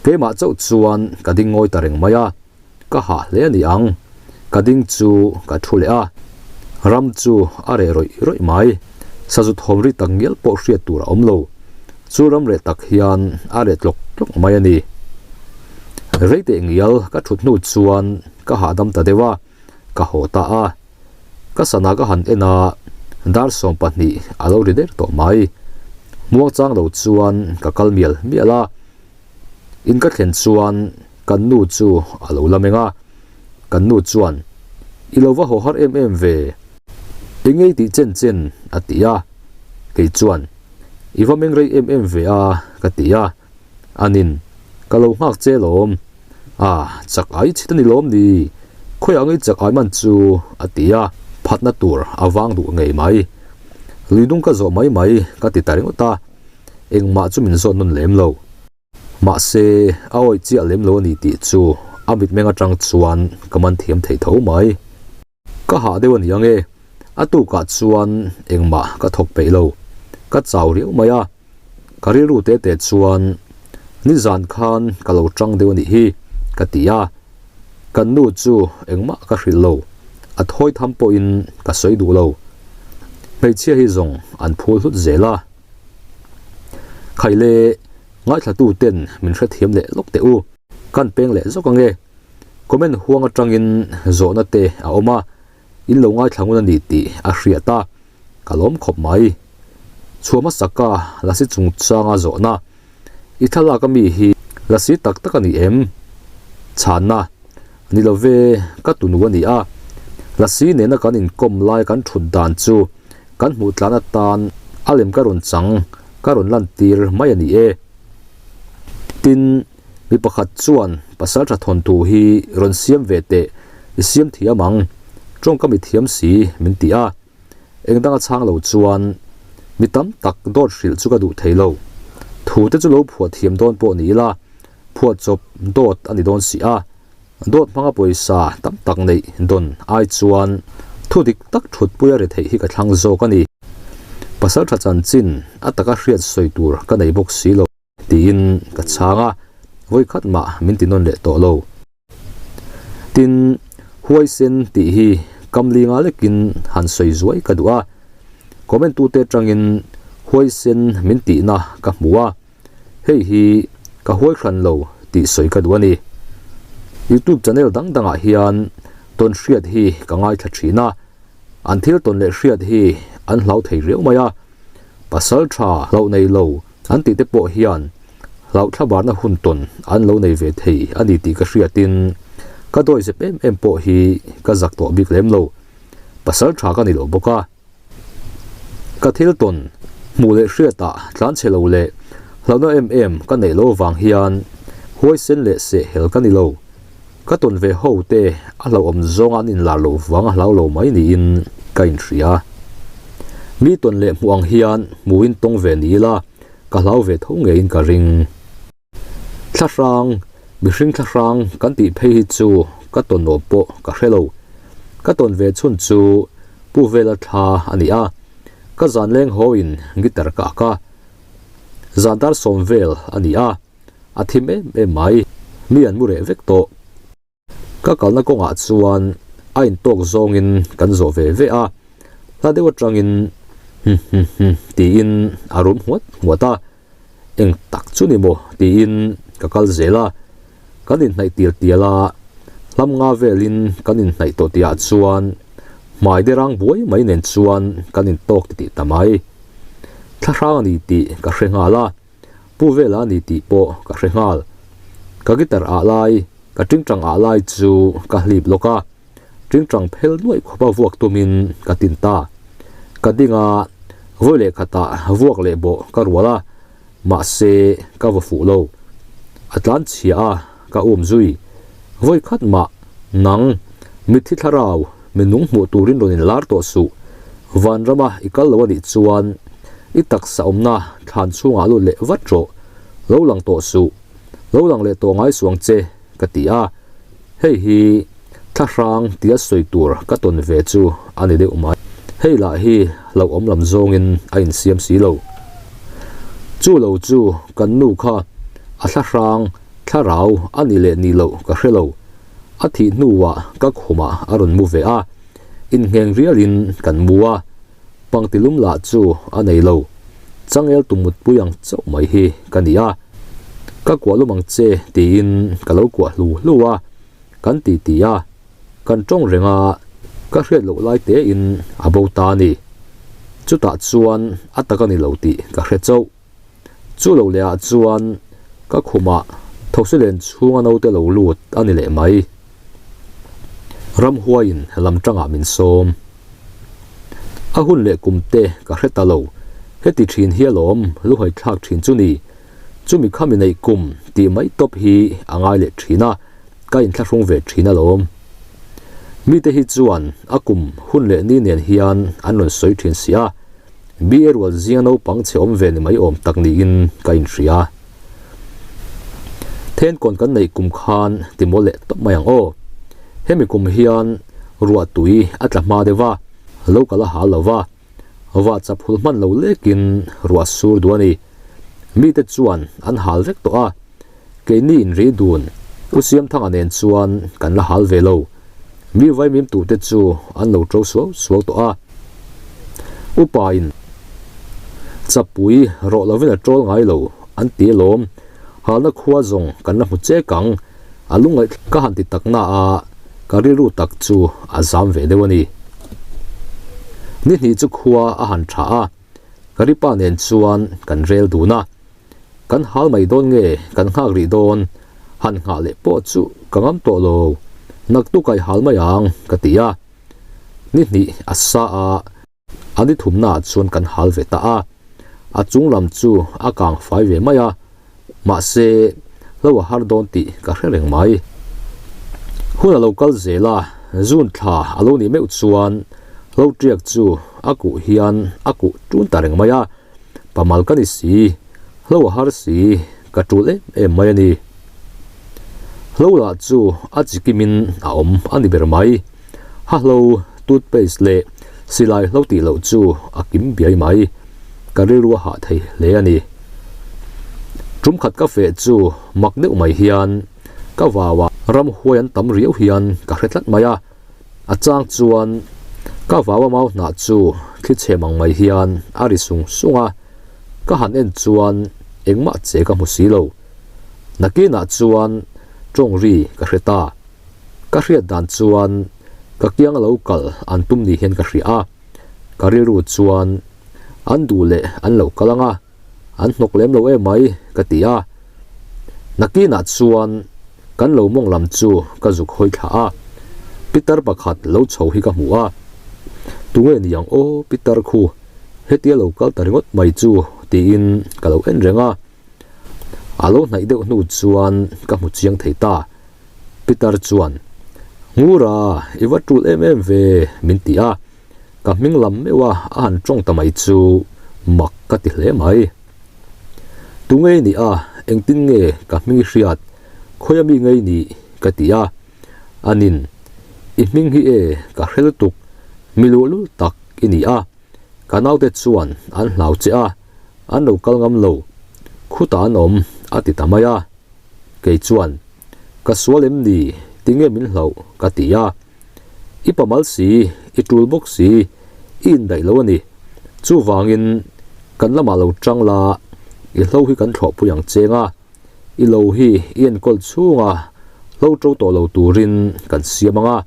Keimah chauh chuan ka ding ngawi ta reng mai a. Ka hah hle a ni ang. Ka ding chu ka thu leh a. Ram chu a reh rawih rawih mai. Sazu thawm ri tak ngial pawh hriat tur a awm lo. Chu ram reh tak hian a reh tlawk tlawk mai a ni. Rei teh ngial ka thut hnu chuan ka hahdam ta deuh a, ka haw ta a. Ka sana ka han en a, dar 20 a lo ri der tawh mai. Muangchang lo chuan ka kal mial mial a. In ka thlen chuan kan nu chu a lo la meng a, kan nu chuan, I lo va haw har em em ve, eng ei tih chen chen a ti a, kei chuan, I va meng rei em em ve a ka ti a, anin, Ka lo nghak che lawm, a chak ai chhit a ni lawm ni, khawiah ngei chak ai man chu a ti a, phatna tur a vang duh ngei mai, luidung ka zawh mai mai ka ti ta ringawt a. Engmah chu min zawt nawn lem lo. Mahse, a awih chiah lem lo a ni tih chu a mitmeng atang chuan ka man thiam thei tho mai. Ka hah deuh a ni ang e, a tukah chuan engmah ka thawk peih lo. Ka chau riau mai a, ka rilru te te chuan nizan khan ka lo tang deuh a nih hi ka ti a. Kan nu chu engmah ka hrilh lo, a thawi tham pawhin ka sawi duh lo. Hmeichhia hi zawng an phul hlut zel a. Khaile ngaithlatu ten min hrethiam leh lawk teh u. Kan peng leh zawk ange. Comment huang atangin zawhna te a awm a, in lo ngaithla ngun a ni tih a hriat a, ka lawm khawp mai. Chhuah hmasaka lasi chungchanga zawhna i thlalak ami hi lasi tak tak a ni em? Chhanna, Ni lo ve, ka tunu a ni a. Lasi nena kan inkawm lai kan thut dan chu Kan hmuh tlan atan a lem ka rawn chang, ka rawn lantir mai a ni e. Tin, mi pakhat chuan pasal tha thawnthu hi rawn siam ve teh, i siam thiam ang, tawngka mi thiam si min ti a. Eng danga chhang lo chuan mi tam tak dawt hrilh chu ka duh thei lo. Thu te chu lo phuah thiam dawn pawh ni ila, phuah chawp dawt a ni dawn si a. Dawt hmanga pawisa tam tak neih dawn ai chuan thu dik tak thutpui a ri theih hi ka thlang zawk a ni. Pasal tha chanchin a taka hriat sawi tur ka nei bawk si lo tiin ka chhang a, vawikhat mah min ti nawn leh tawh lo. Tin, huaisen tih hi kamlinga lekin han sawi zuai ka duh a, comment tute atangin huaisen min tihna ka hmu a. Hei hi ka huai hran lo tih sawi ka duh a ni. Youtube channel dang dangah hian tawn hriat hi ka ngaithla thin a, an thil tawn leh hriat hi an hlau thei riau mai a. Pasal tha hlauh nei lo an tih te pawh hian hlauh thlabarna hun tawn an lo nei ve thei a ni tih ka hriatin ka dawi zep em em pawh hi ka zak tawh bik lem lo. Pasal tha ka ni lo bawk a. Ka thil tawn hmuh leh hriatah tlan chhe lo leh hlauhna em em ka neih loh avang hian huaisen leh sehhel ka ni lo. Ka tawn ve ho te a hlauhawm zawnga an inlar loh vang a hlau lo mai niin ka inhria. Mi tawn leh hmuh ang hian hmuhin tawng ve ni ila ka hlau ve tho ngeiin ka ring. Thlahrang, mihring thlahrang kan tih phei hi chu ka tawn awm pawh ka hre lo. Ka tawn ve chhun chu Pu Vela thla a ni a, ka zan leng hawiin guitar ka ak a. Zan dar sawm vel a ni a, a thim em em mai, mi an mu reh vek tawh. Ka kalna kawngah chuan a intawk zawngin kan zawh ve ve a, hla deuh atangin hum hum hum tiin a rum nghuat nghuat a, eng tak chu ni maw tiin ka kal zel a, kan inhnaih tial tial a, hlam nga velin kan inhnaih tawh tihah chuan hmai derang buai mai nen chuan kan intawk titih ta mai. Thlahrang a ni tih ka hre nghal a. Pu Vela a ni tih pawh ka hre nghal. Ka guitar ah lai, ka tingtang ah lai chu ka hlip lawk a, tingtang phel nuaih khawpa vuak tumin ka tin ta. Ka ding a, vawi leh khatah vuak leh bawh ka rual a, mahse ka va fuh lo. A tlan chhia a, ka um zui. Vawi khat mah, nang, mitthi thlarau, mi nung hmuh turin rawn inlar tawh suh. Vanrama i kal lo a nih chuan i taksa awmna thlan chhungah lut leh vat rawh, lo lang tawh suh, lo lang leh tawh ngai suang che, ka ti a. Hei hi thlahrang tia sawi tur ka tawn ve chu a ni deuh mai. Hei lah hi hlauhawm lam zawngin a insiam si lo. Chu lo chu kan nu kha a thlahrang thlarau a nih leh nih loh ka hre lo. A thih hnuah ka khumah a rawn mu ve a, inngheng rialin kan mu a, pangtilum lah chu a nei lo. Changel tum mutpui ang chauh mai hi ka ni a, ka kuah lum ang che tiin ka lo kuah hlu hlu a, kan ti ti a, kan tawng reng a, ka hriat loh lai tein a bo ta a ni. Chutah chuan a tak a ni lo tih ka hre chauh. Chu lo leh ah chuan ka khumah Thosilen chhunga naute lo lut a ni leh mai. Ramhuaiin lam tangah min sawm. A hun leh kum te ka hre ta lo. Heti thin hi alawm luhai thlak thin chu ni. Chumi khami neih kum tih mai tawp hi a ngai leh thin a, ka inthlahrung ve thin alawm. Mite hi chuan a kum hun leh ni nen hian an rawn sawi thin si a. BA rual zinga naupang chhe awm ve ni mai awm tak niin ka inhria. Thenkawn kan neih kum khan ti mawl leh tawp mai ang aw. Hemi kum hian ruah tui a tla hma deuh a, lo kal a hal lo va, vah chap hul hman lo lekin ruah sur duh a ni. Mite chuan an hal vek tawh a, Keini inri dun, U Siamthanga nen chuan kan la hal ve lo. Mi vaimim turte chu an lo ṭo suau suau tawh a. Upain chapui rawh lovin a ṭawl ngai lo an ti alawm. Halna khua zawng kan la hmu chek ang, a lungngaih ka han ti tak na a, ka rilru tak chu a zam ve deuh a ni. Ni hnih chu khua a han ṭha a, ka ripa nen chuan kan rel dun a. Kan hal mai dawn nge kan nghak rih dawn? Han nghah leh pawh chu ka ngam tawh lo, naktuk a i hal mai ang ka ti a. Ni hnih a sa a, a ni thumnaah chuan kan hal ve ta a. A chung lam chu a kang fai ve mai a, mahse lo a har dawn tih ka hre reng mai. Hun a lo kal zel a, June thla a lo nih meuh chuan lo tiak chu a kuh hian a kuh tun ta reng mai a. Pamal ka ni si, hlo a har si, ka tul em em mai a ni. Hlo lah chu a chikimin a awm a ni ber mai. Ha hlo, toothpaste leh silai hlo tih loh chu a kim biai mai. Ka rilru a hah thei hle a ni. Tum khat ka feh chu mak deuh mai hian ka vau a, ramhuai an tam riau hian ka hre tlat mai a. A chang chuan ka vau a mau hnah chu thli chhem ang mai hian a ri sung sung a, ka han en chuan engmah che ka hmu si lo. Nakinah chuan tawng ri ka hre ta. Ka hriat dan chuan ka kiang a lo kal an tum ni hian ka hria a, ka rilru chuan. An duh leh an lo kal ang a, an hnawk lem lo em mai, ka ti a. Nakinah chuan kan lo mawng lam chu ka zuk hawi thla a, pitar pakhat lo chho hi ka hmu a. Tunge ni ang aw pitar khu, hetia lo kal ta ringawt mai chu tiin ka lo en reng a. A lo hnaih deuh hnu chuan ka hmu chiang thei ta. Pitar chuan, Ngura, i va tul em em ve, min ti a. Ka hming lam meuh a a han tawng ta mai chu mak ka ti hle mai. Tunge i nih a, engtin nge ka hming i hriat, khawi ami nge i nih? ka ti a. Anin, I hming hi e, ka hre lutuk, mi luhlul tak i ni a. Ka naute chuan an hlau che a, an lo kal ngam lo, khutah an awm, a ti ta mai a. Kei chuan, Ka sual em ni? Tinge min hlauh? ka ti a. I pamal si, i tul bawk si, i indaih lo a ni. Chuvangin, kan lamah lo tang la, i hlo hi kan thlawhpui ang cheng a, i lo hi i enkawl chhunga hlo to tawh lo turin kan siam ang a,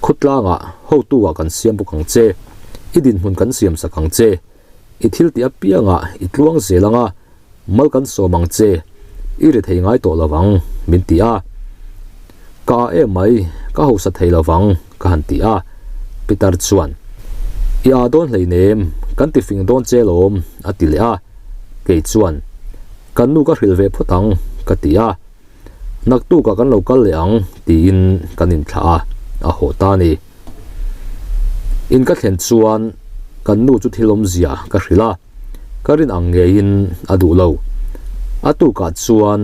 khawtlangah hotu-ah kan siam bawk ang che, i dinhmun kan siam sak ang che. I thil tih apiangah i tluang zel ang a, mal kan sawm ang che, i ri thei ngai tawh lo vang, min ti a. Ka a em mai, ka hausa thei lo vang, ka han ti a. Pitar chuan, I a dawn hleinem, kan ti fing dawn che lawm, a ti leh a. Kei chuan, Kan nu ka hrilh ve phawt ang, ka ti a. Naktukah kan lo kal leh ang tiin kan inthlah a, a haw ta a ni. In ka thlen chuan kan nu chu thil awmzia ka hrilh a, ka rin ang ngeiin a duh lo. A tukah chuan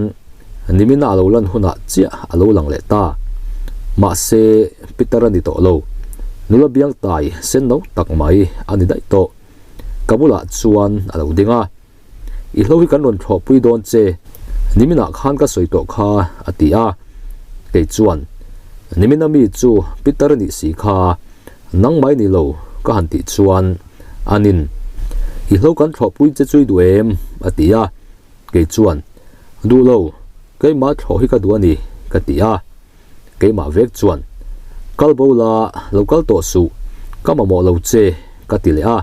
nimina a lo lan hunah chiah a lo lang leh ta. Mahse, Peter a ni tawh lo. Nula biang tai sen no tak mai a ni daih tawh. Ka bulah chuan a lo ding a. I hlo hi kan rawn thlawhpui dawn che, niminah khan ka sawi tawh kha, a ti a. Kei chuan, Nimina mi chu Peter a nih si kha, nang mai ni lo, ka han tih chuan, Anin, i hlo kan thlawhpui che chu i duh em? a ti a. Kei chuan, Duh lo, keimah thlawh hi ka duh a ni, ka ti a. Keimah vek chuan, Kal bo la, lo kal tawh suh, ka mamawh lo che, ka ti leh a.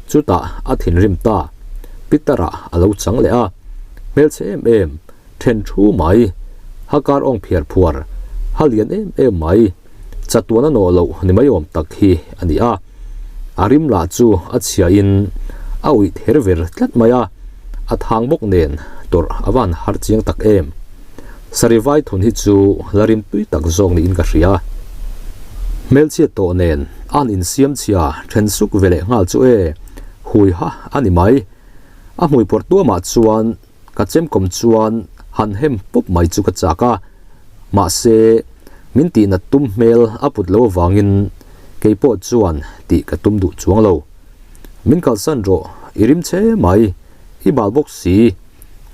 Chutah a thinrim ta, Peter-a a lo chang leh a. Hmelchhe em em, then thu mai, ha kar awng phiar phuar, ha lian em em mai, chatuan a nawh loh ni mai awm tak hi a ni a. A rim lah chu a chhiain a uih ther ver tlat mai a, a thang bawk nen tawrh a van har chiang tak em. Sarivai thun hi chu la rim tui tak zawk niin ka hria. Hmelchhiat tawh nen a han insiam chhia then suk ve leh nghal chu e, hui ha a ni mai. A hmui pawrh tuamah chuan ka chemkawm chuan han hem pawp mai chu ka chak a, mahse min tihnat tum hmel a put lo avangin kei pawh chuan tih ka tum duh chuang lo. Min kalsan rawh, i rim che mai, i bal bawk si.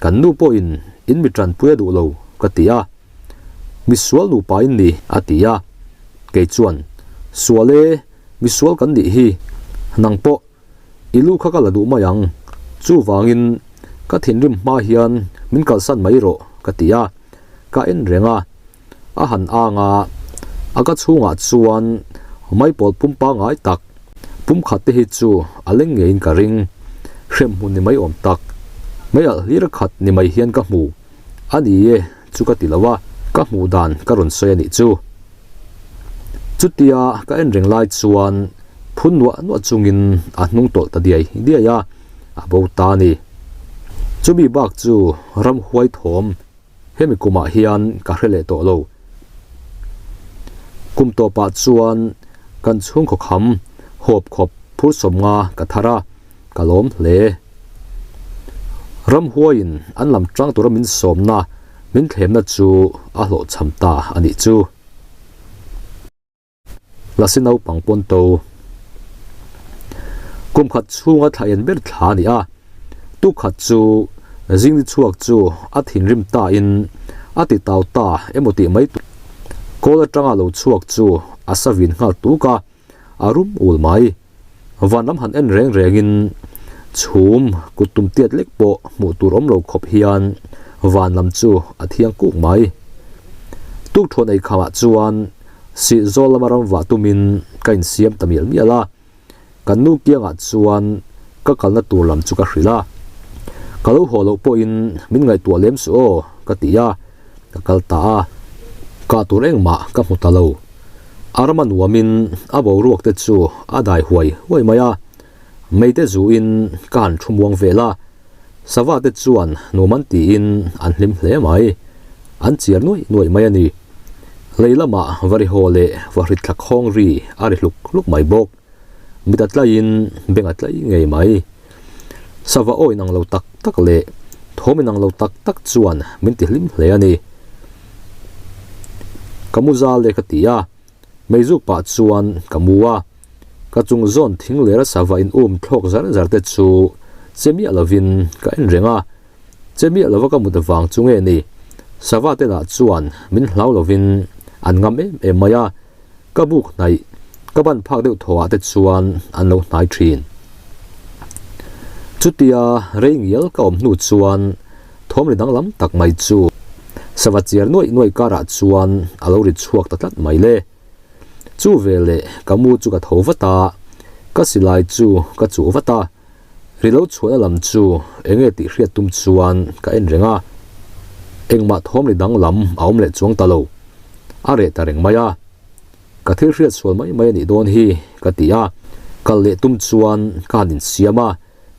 Kan nu pawhin in mi tanpui a duh lo ka ti a, misual nupa in ni a ti a, kei chuan sual e, misual kan nih hi, nang pawh i lu kha ka la duh mai ang, chuvangin ka thinrim hma hian min kalsan mai rawh ka ti a, ka en reng a, a han ang a, a ka chhungah chuan maipawl pum pangngai tak pum khat te hi chu a leng ngeiin ka ring, hremhmun ni mai awm tak, meialh hlir khat ni mai hian ka hmu a ni e chu ka ti lo a, ka hmuh dan ka rawn sawi a nih chu. Chutia ka en reng lai chuan phun nuah nuah chungin a hnung tawlh ta diai diai a, a bo ta a ni. Chumi bak chu ramhuai thawm Hemi kumah hian ka hre leh tawh lo. Kum tawpah chuan kan chhungkaw kham hawp khawp phur sawmnga ka thar a, ka lawm hle. Ramhuaiin an lam tang tura min sawmna, min thlemna chu a hlawhchham ta a nih chu. Lasi naupang pawn to. Kum khat chhunga thla en ber thla a ni a, tuk khat chu zing ni chhuak chu a thinrim ta in a ti tau ta emaw tih mai tur kawl atanga lo chhuak chu a sa vin nghal tuk a, a rum ul mai. Vanram han en reng rengin chhum kut tum tiat lek pawh hmuh tur awm lo khawp hian van lam chu a thiang kuk mai. Tukthuan ei khamah chuan sih zawl lama ram vah tumin ka insiam ta mial mial a, kan nu kiangah chuan Ka kalna tur lam chu ka hrilh a, Ka lo haw loh pawhin min ngaihtuah lem suh aw, ka ti a, ka kal ta a. Kah tur engmah ka hmu ta lo. A rama nuamin a boruak te chu a dai huai huai mai a, meite zuin ka han thu muang vel a, sava te chuan nuam an tiin an hlim hle mai, an chiar nuaih nuaih mai a ni. Lei lamah varihaw leh vahrit thla khawng ri a ri hluk hluk mai bawk. Mit a tlaiin beng a tlai ngei mai. Sava aw inang lo tak tak leh thawm inang lo tak tak chuan min ti hlim hle a ni. Ka mu zal e ka ti a, meizuk pah chuan ka mu a. Ka chung zawn thing lera sava in um thlawk zar zar te chu che miah lovin ka en reng a. Che miah lova ka mut vang chu nge ni? Sava te lah chuan min hlau lovin an ngam em em mai a. Ka buk hnaih, ka ban phak deuh thaw ah te chuan an lo hnai thin. Chutia rei ngial ka awm hnu chuan thawm ri danglam tak mai chu sava chiar nuaih nuaih karah chuan a lo ri chhuak ta tlat mai le. Chu veleh ka mu chu ka tho vat a, ka silai chu ka chuh vat a, ri lo chhuahna lam chu enge tih hriat tum chuan ka en reng a, engmah thawm ri danglam a awm leh chuang ta lo. A reh ta reng mai a, ka thil hriat sual mai mai a nih dawn hi ka ti a, kal leh tum chuan ka han insiam a,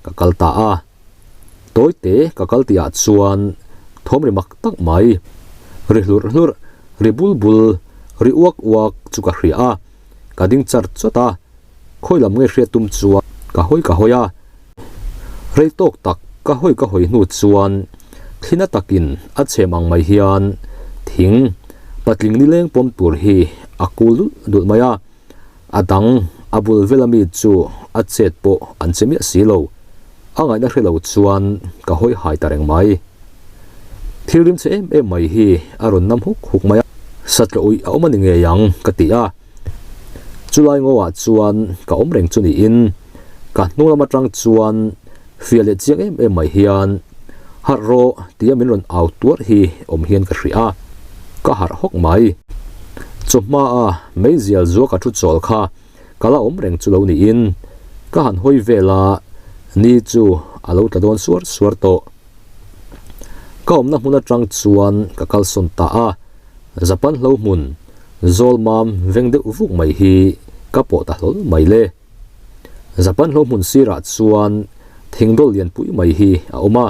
ka kal ta a. Tawite ka kal tihah chuan thawm ri mak tak mai, ri hlurh hlurh, ri bul bul, ri uak uak chu ka hria a, ka ding char chawt a, khawi lam nge hriat tum chuan ka hawi ka hawi a, rei tawk tak ka hawi ka hawi hnu chuan thlina takin a chhem ang mai hian thing patling nileng pawm tur hi a kul dulh dulh mai a, a dang a bul vel ami chu a chet pawh an che miah si lo, a ngaihna hre lo chuan ka hawi hai ta reng mai. Thil rim che em em mai hi a rawn nam huk huk mai a, satla uih a awm a ni ngei ang ka ti a. Chulai ngawah chuan ka awm reng chu niin ka hnung lam atang chuan fiah leh chiang em em mai hian harh rawh tia min rawn au tuarh hi awm hian ka hria a, ka harh hawk mai. Chawhma a meizial zua ka thu chawl kha ka la awm reng chu lo niin ka han hawi vel a, ni chu a lo tla dawn suar suar tawh. Ka awmna hmun atang chuan ka kalsawn ta a, Japan hlo hmun zawl mam veng deuh vuk mai hi ka pawh ta hlawl mai le. Japan hlo hmun sirah chuan thingdawl lianpui mai hi a awm a,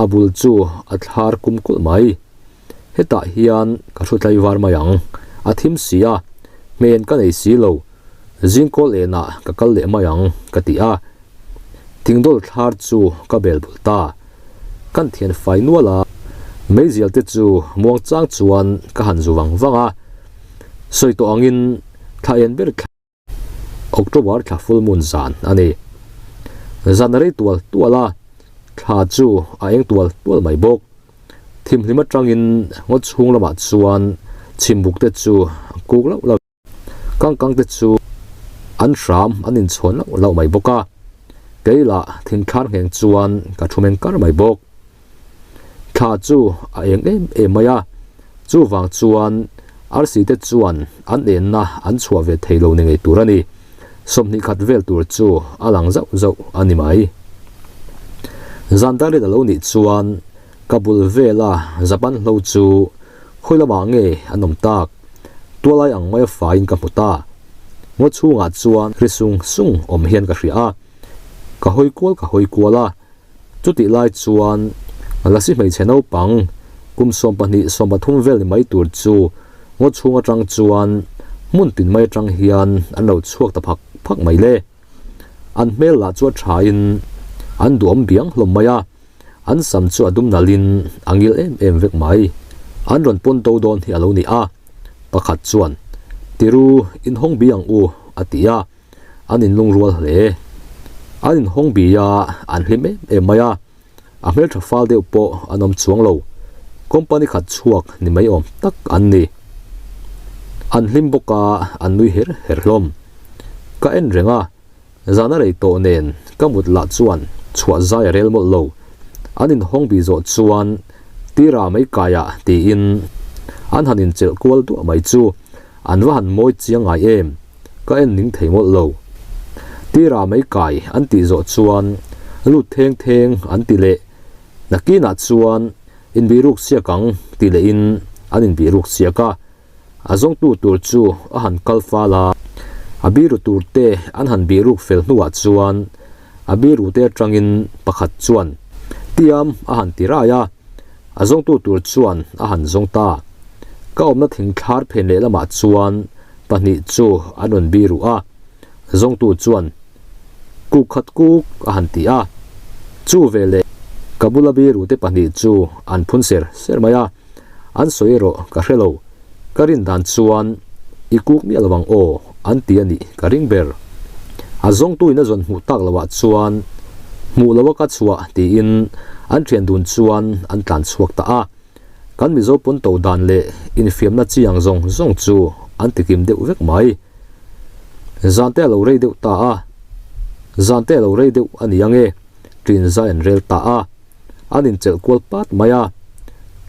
a bul chu a thlar kum kulh mai. Hetah hian ka thu tlaivar mai ang, a thim si a, hmen ka nei si lo, zingkawl enah ka kal leh mai ang ka ti a. Thingdawl thlar chu ka bel bul ta. Kan thian fai nual a, meizial te chu muang chang chuan ka han zu vang vang a. Sawi tawh angin thla en ber thla October thla full moon zan a ni. Zan a rei tual tual a, thla chu a eng tual tual mai bawk. Thimhlim atangin ngaw chhung lamah chuan chhimbuk te chu kuk lauh lauh. Kang kang te chu an hram an inchhawn lauh lauh mai bawk a, kei lah thingthlar ngheng chuan ka thu meng kar mai bawk. Thla chu a eng em em mai a, chuvang chuan arsi te chuan an enna an chhuah ve thei lo ni ngei tur a ni. 20 khat vel tur chu a lang zauh zauh a ni mai. Zan dar rin a lo nih chuan ka bul vela Japan hlo chu khawi lamah nge an awm tak? Tualai ang maia faiin ka hmu ta. Ngaw chhungah chuan ri sung sung awm hian ka hria a, ka hawi kual ka hawi kual a. Chutih lai chuan Lasi hmeichhe naupang kum 12 13 vel ni mai tur chu ngaw chhung atang chuan hmun tin mai atang hian an lo chhuak ta phak phak mai le. An hmel lah chu a thain an duhawm biang hlawm mai a. An sam chu a dum nalhin a ngil em em vek mai. An rawn pawn do dawn hi a lo ni a. Pakhat chuan, Tiru, inhawng bi ang u, a ti a. An inlungrual hle. An inhawng bi a, an hlim em em mai a. A hmeltha fal deuh pawh an awm chuang lo. Company khat chhuak ni mai awm tak an ni. An hlim bawk a, an nui her her hlawm. Ka en reng a. Zan a rei tawh nen ka mut lah chuan chhuah zai a rel mawlh lo. An inhawng bih zawh chuan Tira mai kaiah tiin an han inchelh kual duah mai chu an va han mawi chiang ngai em, ka en ning thei mawlh lo. Tira mai kai an tih zawh chuan lut theng theng an ti leh. Nakinah chuan inbihruk siak ang ti lehin an inbihruk siak a. A zawngtu tur chu a han kal fal a, a biru tur te an han bihruk fel hnuah chuan a biru te atangin pakhat chuan tiam a han ti rai a, a zawngtu tur chuan a han zawng ta. Ka awmna thingthlar phen lehlamah chuan pahnih chu an rawn biru a, zawngtu chuan kuk khat kuk a han ti a, chu veleh ka bula biru te pahnih chu an phun ser ser mai a. An sawi erawh ka hre lo, ka rin dan chuan i kuk miah lo ang aw an ti a nih ka ring ber. A zawngtuin a zawn hmuh tak loah chuan hmuh loa ka chhuah tiin an thian dun chuan an tlan chhuak ta a. Kan Mizo pawn to dan leh infiamna chi ang zawng zawng chu an tikim deuh vek mai. Zan te a lo rei deuh ta a, zan te a lo rei deuh a ni ange, ṭin zai an rel ta a. An inchelh kual pat mai a.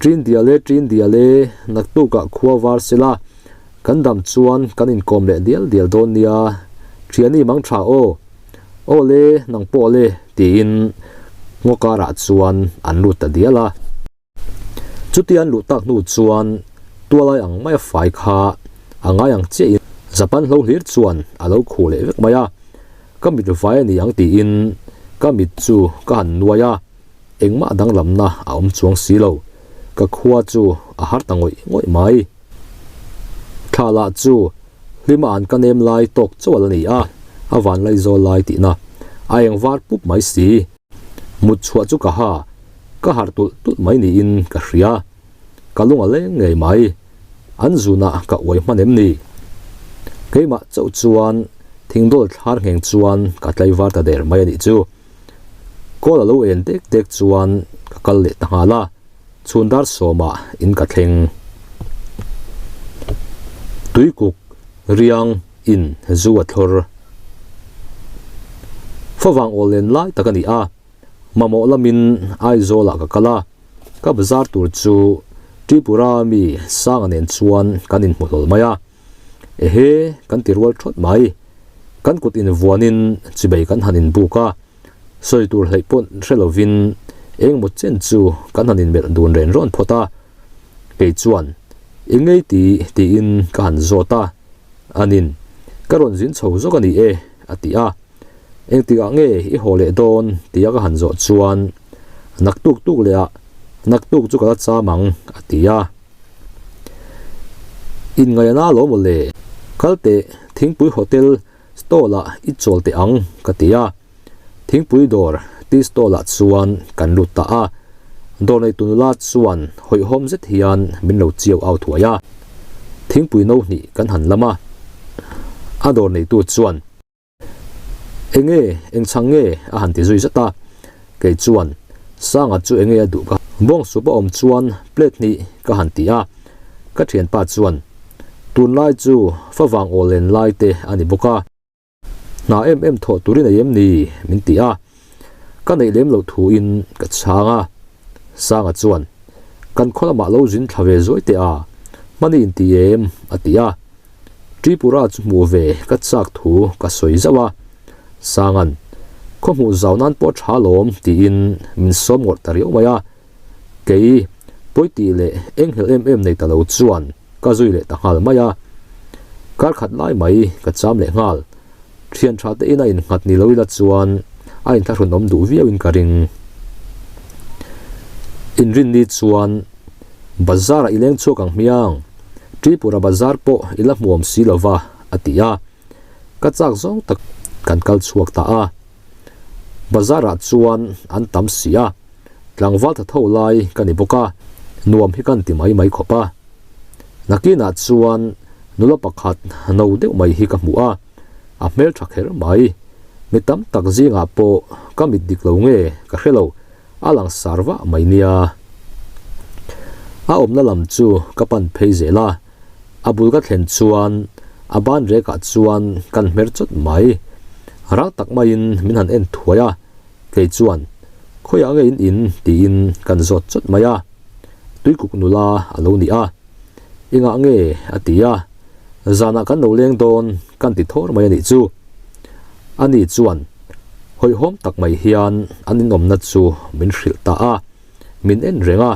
Ṭin dial e, ṭin dial e, naktukah khua var sela, kan dam chuan kan inkawm leh dial dial dawn nia, ṭhiani mang ṭha aw, aw le, nang pawh le, tiin ngaw karah chuan an lut ta dial a. Chutia an luh tak hnu chuan tualai ang maia fai kha a ngai ang chiahin Japan hlo hlir chuan a lo khuh leh vek mai a. Ka mit vai a ni ang tiin ka mit chu ka han nuai a, engmah danglamna a awm chuang si lo. Ka khua chu a har ta ngawih ngawih mai. Thla lah chu hlima an ka nem lai tawk chauh a ni a, a vanlai zawl lai tihna a eng var pup mai si. Mut chhuah chu ka ha, ka harh tulh tulh mai niin ka hria. Ka lung a leng ngei mai. An zunah ka uai hman em ni? Keimah chauh chuan thingdawl thlar ngheng chuan ka tlaivar ta der mai a nih chu. Kawl a lo en dek dek chuan ka kal leh ta nghal a, chhun dar sawmah in ka thleng. Tuikuk riang in zu a thlawr. Favang awl len lai tak a ni a, mamawh lamin Aizawlah ka kal a. Ka bazar tur chu Tripura mi Sanga nen chuan kan inhmu hlawl mai a, ehe kan ti rual thawt mai. Kan kut invuanin chibei kan han inbuk a, sawi tur hleih pawh hre lovin engmaw chen chu kan han inmelh dun ren rawn phawt a. Kei chuan, I ngei ti tiin ka han zawt a, anin, Ka rawn zin chho zawk a ni e, a ti a. Engtikah nge i haw leh dawn tia ka han zawh chuan naktuk tuk leh ah naktuk chu ka la cham ang a ti a. Inngaihna lo maw le, kal teh thingpui hotel stall ah i chawl teh ang ka ti a. Thingpui dawr tea stall ah chuan kan lut ta a. Dawr neitu nula chuan hawihhawm zet hian min lo chiau au thuai a. Thingpui no hnih kan han lam a. A dawr neitu chuan. Enge, eng chhang nge? a han ti zui zat a. Kei chuan, Sanga chu enge a duh ka bawng sup a awm chuan plate hnih ka han ti a. Ka thianpa chuan, Tunlai chu favang aw len lai te a ni bawk a. Hna em em thawh turin ei em ni? min ti a. Ka neih lem loh thuin ka chhang a. Sanga chuan, Kan khaw lamah lo zin thla ve zuai teh a, hmani inti em? a ti a. Tripura chu hmuh ve ka chak thu ka sawi zauh a, Sangan, Khaw hmuh zau nan pawh tha lawm tiin min sawm ngawrh ta riau mai a, kei pawi tih leh enghelh em em nei ta lo chuan ka zui leh ta nghal mai a, kar khat lai mai ka cham leh nghal, thian tha te in a innghat ni lo ila chuan a inthlahrun awm duh viau in ka ring. Inrinni chuan Bazar ah i leng chhuak ang hmiang, Tripura bazar pawh i la hmuam si lo va, a ti a. Ka chak zawng tak kan kal chhuak ta a. Bazar ah chuan an tam si a, tlangval tha tho lai ka ni bawk a, nuam hi kan ti mai mai khawp a. Nakinah chuan nula pakhat no deuh mai hi ka hmu a, a hmeltha kher mai. Mi tam tak zingah pawh ka mit dik lo nge ka hre lo. A lang sar vah mai nia. A awmna lam chu ka pan phei zel a, a bul ka thlen chuan a ban rekah chuan kan hmer chawt mai. Rang tak maiin min han en thuai a, kei chuan khawiah nge in in tiin kan zawt chawt mai a. Tuikuk nula a lo ni a, engah nge a ti a, zanah kan lo leng dawn kan ti thawr mai a nih chu. Ani chuan hawihhawm tak mai hian an inawmna chu min hrilh ta a, min en reng a,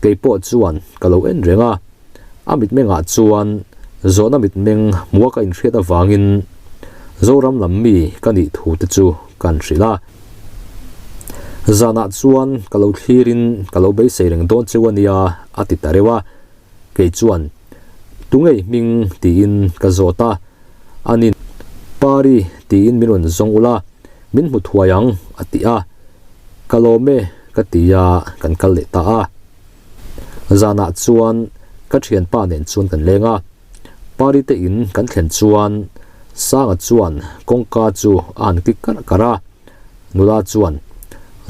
kei pawh chuan ka lo en reng a, a mitmengah chuan zawhna mitmeng hmua ka inhriat avangin Zoram lam mi ka nih thu te chu kan hrilh a. Zanah chuan ka lo thlirin ka lo beisei reng dawn cheu a nia a ti ta reuh a, kei chuan Tungei hming tiin ka zawt a, Anin Pari tiin min rawn zawng ula min hmu thuai ang a ti a, Ka lawm e ka ti a kan kal leh ta a. Zanah chuan ka thianpa nen chuan kan leng a, Pari te in kan thlen chuan Sanga chuan kawngka chu a han kik karh karh a, nula chuan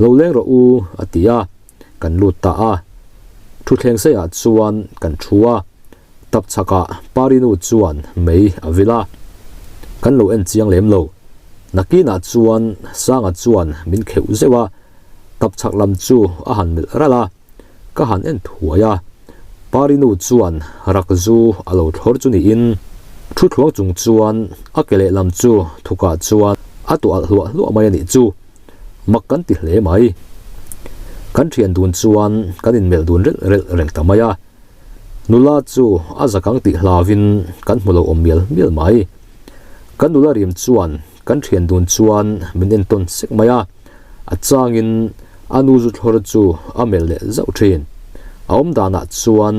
Lo leng rawh u a ti a, kan lut ta a. Thutthleng seiah chuan kan thu a, tap chhakah Pari nu chuan mei a vil a, kan lo en chiang lem lo. Nakinah chuan Sanga chuan min kheuh zeuh a, tap chhak lam chu a han melh ralh a, ka han en thuai a, Pari nu chuan rak zu a lo thlawr chu niin thu thluang chung chuan a ke lehlam chu thukah chuan a tuah alh hluah hluah mai a nih chu, mak kan ti hle mai. Kan thian dun chuan kan inmelh dun relh relh reng ta mai a, nula chu a zakang tih hlauvin kan hmu lo awm mial mial mai. Kan nula rim chuan kan thian dun chuan min entawn sek mai a. A changin a nu zu thlawr chu a melh leh zauh thin. A awm danah chuan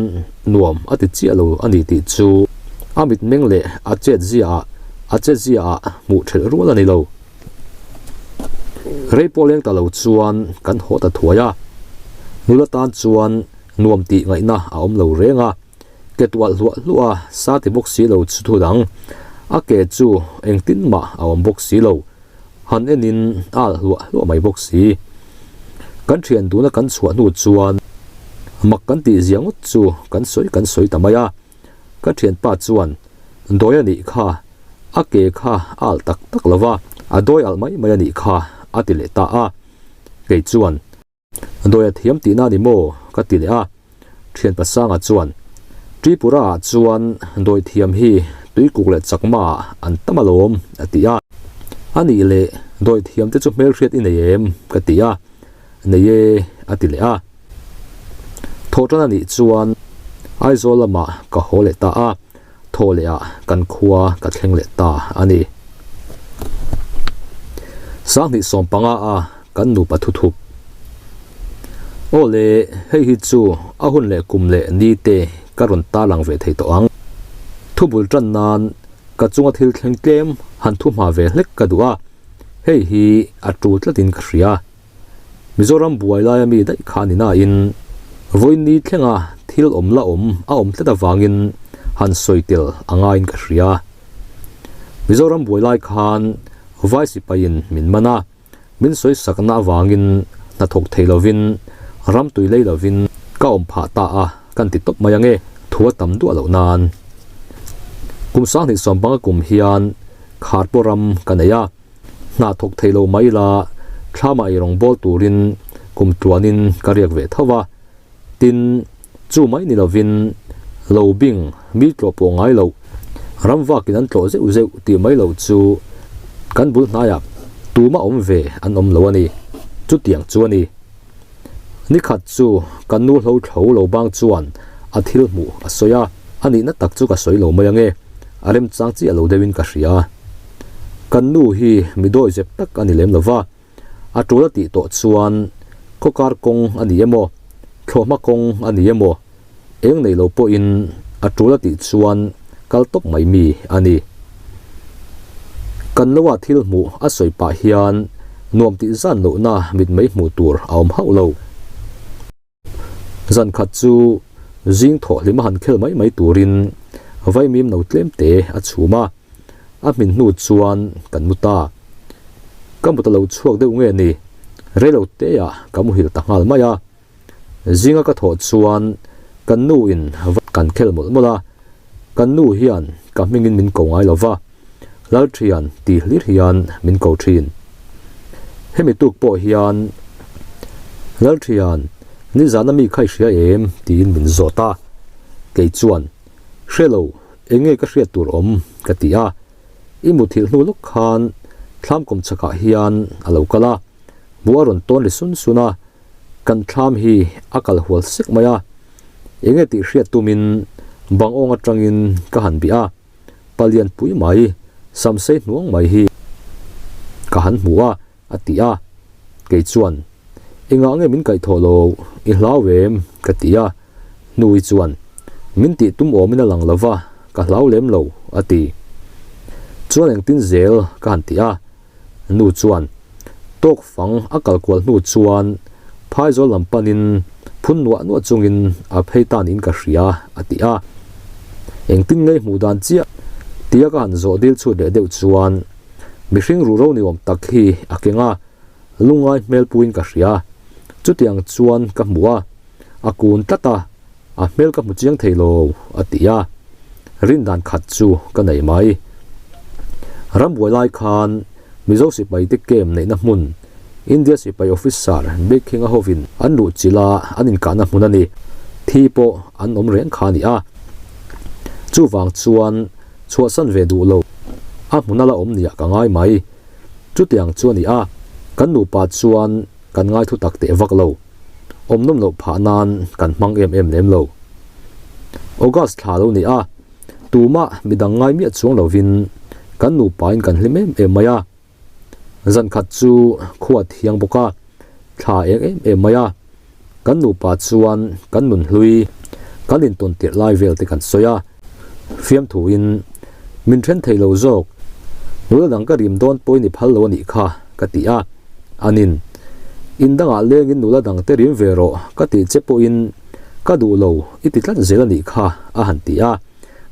nuam a ti chiah lo a ni tih chu a mitmeng leh a chetziaah a chetziaah hmuh thelh rual a ni lo. Rei pawh leng ta lo chuan kan haw ta thuai a, nula tan chuan nuam tih ngaihna a awm lo reng a, ke tualh hluah hluah a sa ti bawk si lo chu thu dang, a ke chu engtin mah a awm bawk si lo. Han enin a alh hluah hluah mai bawk si. Kan thian duna kan chhuah hnu chuan mak kan tih zia ngawt chu kan sawi kan sawi ta mai a. Ka thianpa chuan dawi a nih kha, a ke kha a alh tak tak lo va, a dawi alh mai mai a nih kha a ti leh ta a. Kei chuan. Dawi a thiam tihna a ni maw? ka ti leh a. Thian Pasanga chuan, Tripura ah chuan dawi thiam hi tuikuk leh chakma ah an tam alawm, a ti a. A nih leh dawi thiam te chu hmelhriat i nei em? ka ti a. Nei e, a ti leh a. Thawhtan a nih chuan Aizawl lamah ka haw leh ta a. Thaw leh ah kan khua ka thleng leh ta a ni. Sanghnih sawmpanga a kan nupa thuthup. Aw le, hei hi chu a hun leh kum leh ni te ka rawn tarlang ve thei tawh ang. Thubul tan nan ka chunga thil thleng tlem han thu hma ve hlek ka duh a, hei hi a tul tlatin ka hria. Mizoram buai laia mi daih kha a ni nain vawiin thlenga thil awm la awm a awm tlat avangin han sawi tel a ngaiin ka hria. Mizoram buai lai khan vai sipaiin min man a, min sawi sakna avangin hnathawk thei lovin ram tui lei lovin ka awm phah ta a kan ti tawp mai ange, thu a tam duah loh nan. Kum 2015 kum hian Kharpawh ram ka nei a. Hna thawk thei lo mai ila, thlamah ei rawng bawl turin kum tluanin ka riak ve tho va. Tin, chu mai ni lovin lo bing mi tlawh pawh ngai loh, ram vakin an tlawh zeuh zeuh tih mai loh chu kan bul hnaiah tuma awm ve an awm lo a ni. Chutiang chu a ni. Nikhat chu kan nu hlo thlo lo bang chuan a thil hmuh a sawi a, a nihna tak chu ka sawi lo mai ange, a remchang chiah lo deuhin ka hria. Kan nu hi mi dawi zep tak a ni lem lo va, a tul a tih tawh chuan khawkar kawng a ni emaw, thlawhhma kawng a ni emaw, eng nei lo pawhin a tul a tih chuan kal tawp mai mi a ni. Kan loa thil hmuh a sawi pah hian nuam tih zan lohna mitmei hmuh tur a awm hauh lo. Zan khat chu zing thawh hlim a han khel mai mai turin vaimim no tlem te a chhum a, a hmin hnu chuan kan mu ta. Ka mut a lo chhuak deuh nge ni, reilo teah ka muhil ta nghal mai a. Zinga ka thawh chuan kan nu in kan khel mawlh mawlh a, kan nu hian ka hmingin min ko ngai lo va, Lalthian ti hlir hian min ko thin. Hemi tuk pawh hian Lalthian nizana mi kha i hria em tiin min zawt a, kei chuan hre lo eng nge ka hriat tur awm ka ti a, i muthilh hnu lawk khan. Thlam kawm chhakah hian a lo kal a, hmuh a rawn tawn ri sun sun a, kan thlam hi a kal hual sek mai a, enge tih hriat tumin bang awng atangin ka han bih a, palian pui mai, samsei hnuang mai hi ka han hmu a, a ti a, kei chuan, Engah nge min kaihthawh lo, i hlau em? ka ti a, Hnui chuan, Min tih tum awmin a lang lo va, ka hlau lem lo, a ti. Chuan engtin zel ka han ti a, nu chuan, Tawk fang a kal kual hnu chuan phaizawl lam panin phun nuah nuah chungin a phei ta niin ka hria, a ti a. Engtin ngei hmuh dan chiah tia ka han zawh dil chhut leh deuh chuan mihring ruhro ni awm tak hi a keng a, lungngai hmel puiin ka hria. Chutiang chuan ka hmu a. A kun tlat a, a hmel ka hmu chiang thei lo, a ti a. Rin dan khat chu ka nei mai. Rambuai lai khan Mizo sipai te camp neihna hmun, India sipai officer Beikhing a hovin an luh chilh a, an inkahna hmun a ni. Thi pawh an awm reng kha a ni a. Chuvang chuan chhuahsan ve duh lo, a hmun a la awm niah ka ngai mai. Chutiang chu a ni a, kan nupa chuan kan ngai thu tak teh vak lo. Awm nawm loh phah nan kan hmang em em lem lo. August thla lo ni a, tumah midang ngai miah chuang lovin kan nupain kan hlim em em mai a. Zan khat chu khua thiang bawk a, thla eng em em mai a. Kan nupa chuan kan nun hlui, kan intawn tirh lai vel te kan sawi a. Fiamthuin min then thei lo zawk, nula dang ka rim dawn pawhin i phal lo a nih kha, ka ti a. Anin, In dangah lengin nula dang te rim ve rawh ka tih che pawhin ka duh lo i ti tlat zel a nih kha, a han ti a.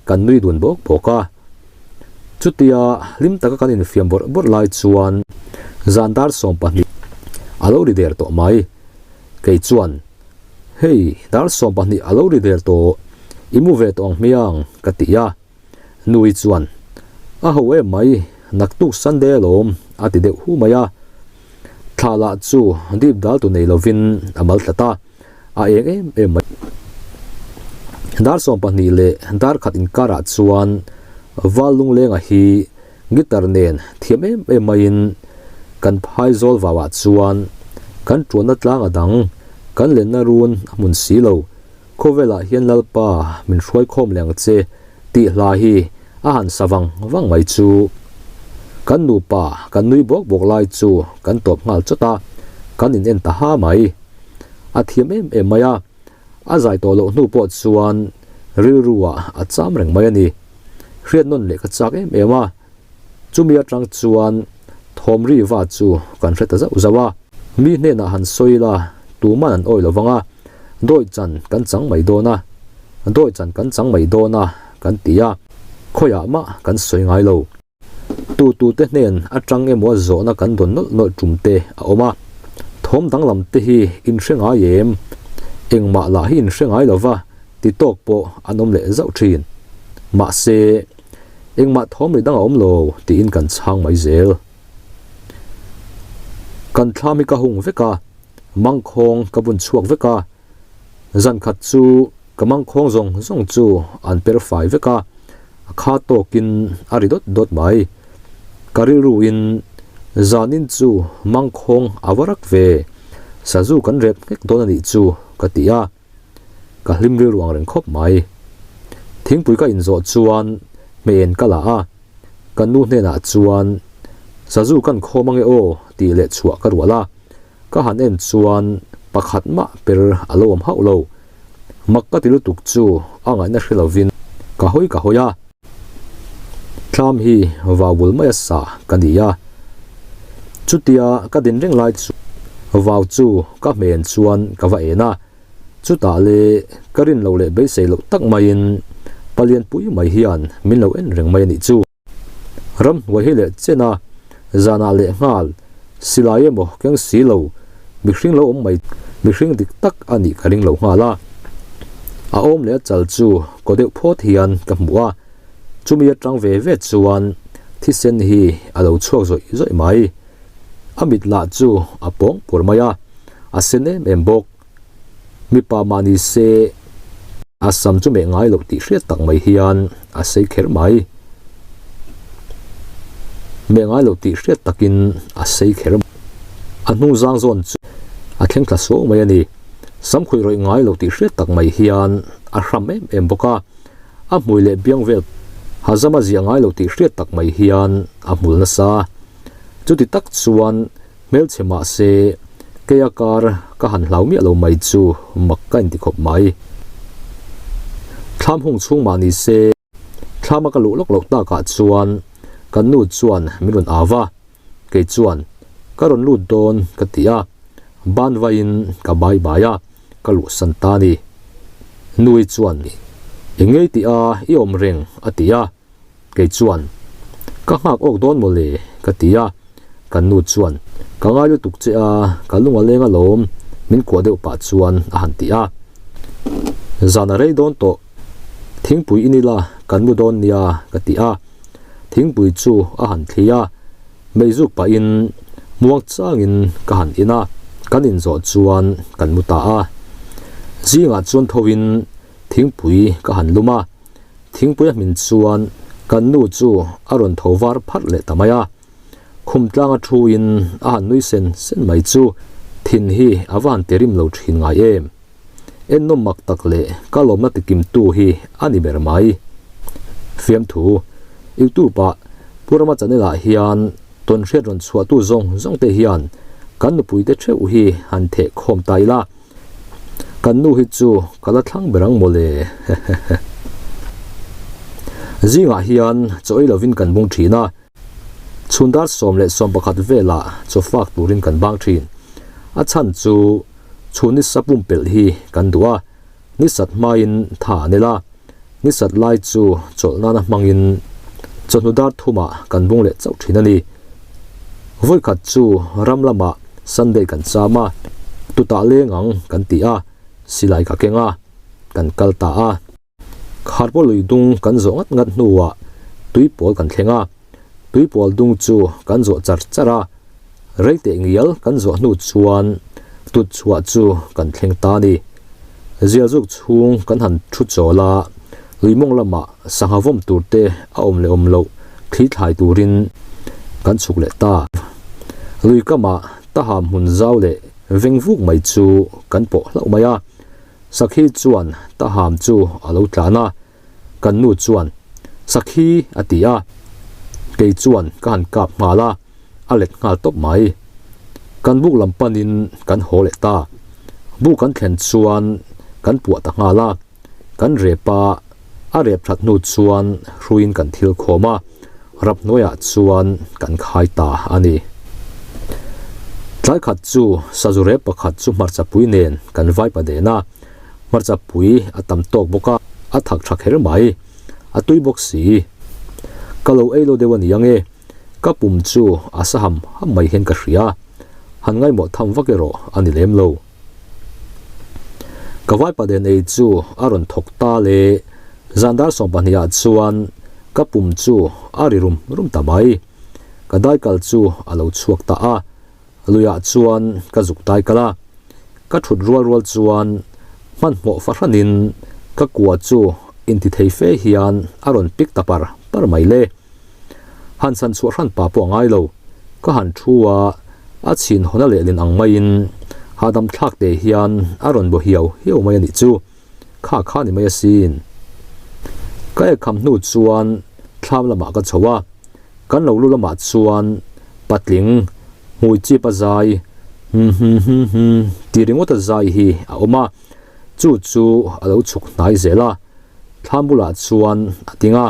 Kan nui dun bawk bawk a. Chutia hlim taka kan infiam bawrh bawrh lai chuan zan dar 20 a lo ri der tawh mai. Kei chuan, Hei, dar 20 a lo ri der tawh, i mu ve tawh ang hmiang, ka ti a. Nui chuan, A ho em mai, naktuk Sunday alawm, a ti deuh hu mai a. Thla lah chu dip dal tu nei lovin a mal tlat a, a eng em em mai. Dar 20 leh dar khat inkarah chuan Val Lunglenga hi Guitar nen thiam em em maiin kan phai zawl vauah chuan kan tuanna tlang a dang, kan lenna run a hmun si lo. Khawvelah hian Lalpa min hruai khawm leh ang che tih hla hi a han sa vang vang mai chu. Kan nupa kan nui bawk bawk lai chu kan tawp nghal chawt a, kan in en ta ha mai. A thiam em em mai a, a zai tawh loh hnu pawh chuan rilru ah a cham reng mai a ni. Hriat nawn leh ka chak em em a, chumi atang chuan thawm ri va chu kan hre ta zauh zauh a. Mi hnenah han sawi ila tuman an awi lovang a, dawi chan kan chang mai dawn a, dawi chan kan chang mai dawn a kan ti a, khawiah mah kan sawi ngai lo. Tutute hnen atang emaw zawhna kan dawn nawlh nawlh tum te a awm a, thawm danglam te hi in hre ngai em? Engmah lah hi in hre ngai lova ti tawk pawh an awm leh zauh thin. Mahse, engmah thawm ri dang a awm lo tiin kan chhang mai zel. Kan thlam hi ka hung vek a, mangkhawng ka bun chhuak vek a, zan khat chu ka mangkhawng zawng zawng chu an per fai vek a, a kha tawkin a ri dawt dawt mai. Ka rilruin zanin chu mangkhawng a va rak ve, sazu kan rep nghek dawn a nih chu ka ti a. Ka hlim rilru ang reng khawp mai. Thingpui ka inzawh chuan hmeiin ka la a, ka nu hnenah chuan sazu kan khawm ange aw tih leh chhuah ka rual a, ka han en chuan pakhat mah per a lo awm hauh lo. Mak ka ti lutuk chu a ngaihna hre lovin ka hawi ka hawi a. Thlam hi vau bul mai a sa ka ni a, chutia ka din reng lai chu vau chu ka hmen chuan ka va en a, chutah le ka rin loh leh beisei loh tak maiin palianpui mai hian min lo en reng mai a nih chu. Ramhnuai hi leh chen a, zanah leh nghal silai emaw keng si lo mihring lo awm mai mihring dik tak a nih ka ring lo nghal a. A awm leh a chal chu kaw deuh phawt hian ka hmu a, chumi atang ve ve chuan thisen hi a lo chhuak zawih zawih mai. A mit lah chu a pawng pur mai a, a sen em em bawk. Mipa mah ni se a sam chu meh ngai loh tih hriat tak mai hian a sei kher mai. Meh ngai lo tih hriat takin a sei kher mai. A hnung zang zawn chu a thleng thla suau mai a ni. Sam khuih rawih ngai lo tih hriat tak mai hian a hram em em bawk a. A hmui leh biang vel hazam a ziah ngai lo tih hriat tak mai hian a hmul nasa. Chuti tak chuan hmelchhe mah se keia kar ka han hlau miah lo mai chu mak ka inti khawp mai. Thlam hung chhung mah ni se thlama ka luh lawk loh takah chuan kan nu chuan min rawn au va, kei chuan ka rawn lut dawn ka ti a, ban vaiin ka bai bai a. Ka luhsan ta ni. Nui chuan, I ngei tih a, i awm reng, a ti a. Kei chuan, Ka nghak awk dawn maw le, ka ti a. Kan nu chuan, Ka ngai lutuk che a, ka lung a leng alawm, min kuah deuh pah chuan a han ti a. Zan a rei dawn tawh, thingpui i ni la, kan mu dawn nia, ka ti a. Thingpui chu a han thli a. Meizuk pahin muang changin ka han in a, kan inzawh chuan kan mu ta a. Zingah chuan thoin thingpui ka han lum a, thingpui a hmin chuan kan nu chu a rawn tho var pharh leh ta mai a. Khum tlanga thuin a han nui sen sen mai chu thin hi a va han ti rim lo thin ngai em. Ennawm mak tak leh ka lawmna tikimtu hi a ni ber mai. Fiamthu, YouTube ah Pu Rama channel ah hian tawnhriat rawn chhuahtu zawng zawng te hian kan nupui te theuh hi han theh khawm ta ila, kan nu hi chu ka la thlang ber ang mawle. Hehehe. Zingah hian chaw ei lovin kan bung thin a. Chhun dar 11 velah chaw fak turin kan bang thin. A chhan chu chhun nisa pumpelh hi kan duh a, nisat hmain tha an el a, nisat lai chu chawlh nana hmangin chawhnu dar thumah kan bung leh chauh thin a ni. Vawikhat chu ram lamah Sunday kan cham a, tutah leng ang kan ti a, silai ka keng a, kan kal ta a. Kharpaw lui dung kan zawh ngat ngat hnuah tuipawl kan thleng a, tuipawl dung chu kan zawh char char a, rei teh ngial kan zawh hnu chuan tut chhuah chu kan thleng ta a ni. Zialzuk chhung kan han thu chawl a, lui mawng lamah sangha vawm tur te a awm leh awm loh thli thlai turin kan chhuk leh ta. Lui kamah taham hmun zau leh veng vuk mai chu kan pawh hlauh mai a. Sakhi chuan Taham chu a lo tlan a, kan nu chuan, Sakhi a ti a, kei chuan ka han kap nghal a, a let nghal tawp mai. Kan buk lam panin kan haw leh ta. Buk kan thlen chuan kan puah ta nghal a, kan rep a, a rep that hnu chuan hruiin kan thil khawm a. Rap hnuaiah chuan kan khai ta a ni. Tlai khat chu sazu rep pakhat chu hmarcha pui nen kan vai pa den a, hmarcha pui a tam tawk bawk a, a thak tha kher mai. A tui bawk si. Ka lo ei lo deuh a ni ang e, ka pum chu a sa ham ham mai hian ka hria. Han ngaimawh tham vak erawh a ni lem lo. Ka vaipa den ei chu a rawn thawk ta le, zan dar 12 ah chuan ka pum chu a ri rum rum ta mai. Ka daikal chu a lo chhuak ta a, luiah chuan ka zuk daikal a. Ka thut rual rual chuan hmanhmawh fahranin ka kua chu intithei fe hian a rawn pik ta par par mai le. Han chhan chhuah hran pa pawh a ngai lo. Ka han thu a, a chhin hawn a lehlin ang maiin hahdam thlak te hian a rawn baw hiau hiau mai a nih chu. Kha kha ni mai asin. Ka ekham hnu chuan thlam lamah ka chho a, kan lo lu lamah chuan patling hmui chip a zai hum hum hum hum tih ringawt a zai hi a awm a, chu chu a lo chhuk hnai zel a, thlam bulah chuan a ding a.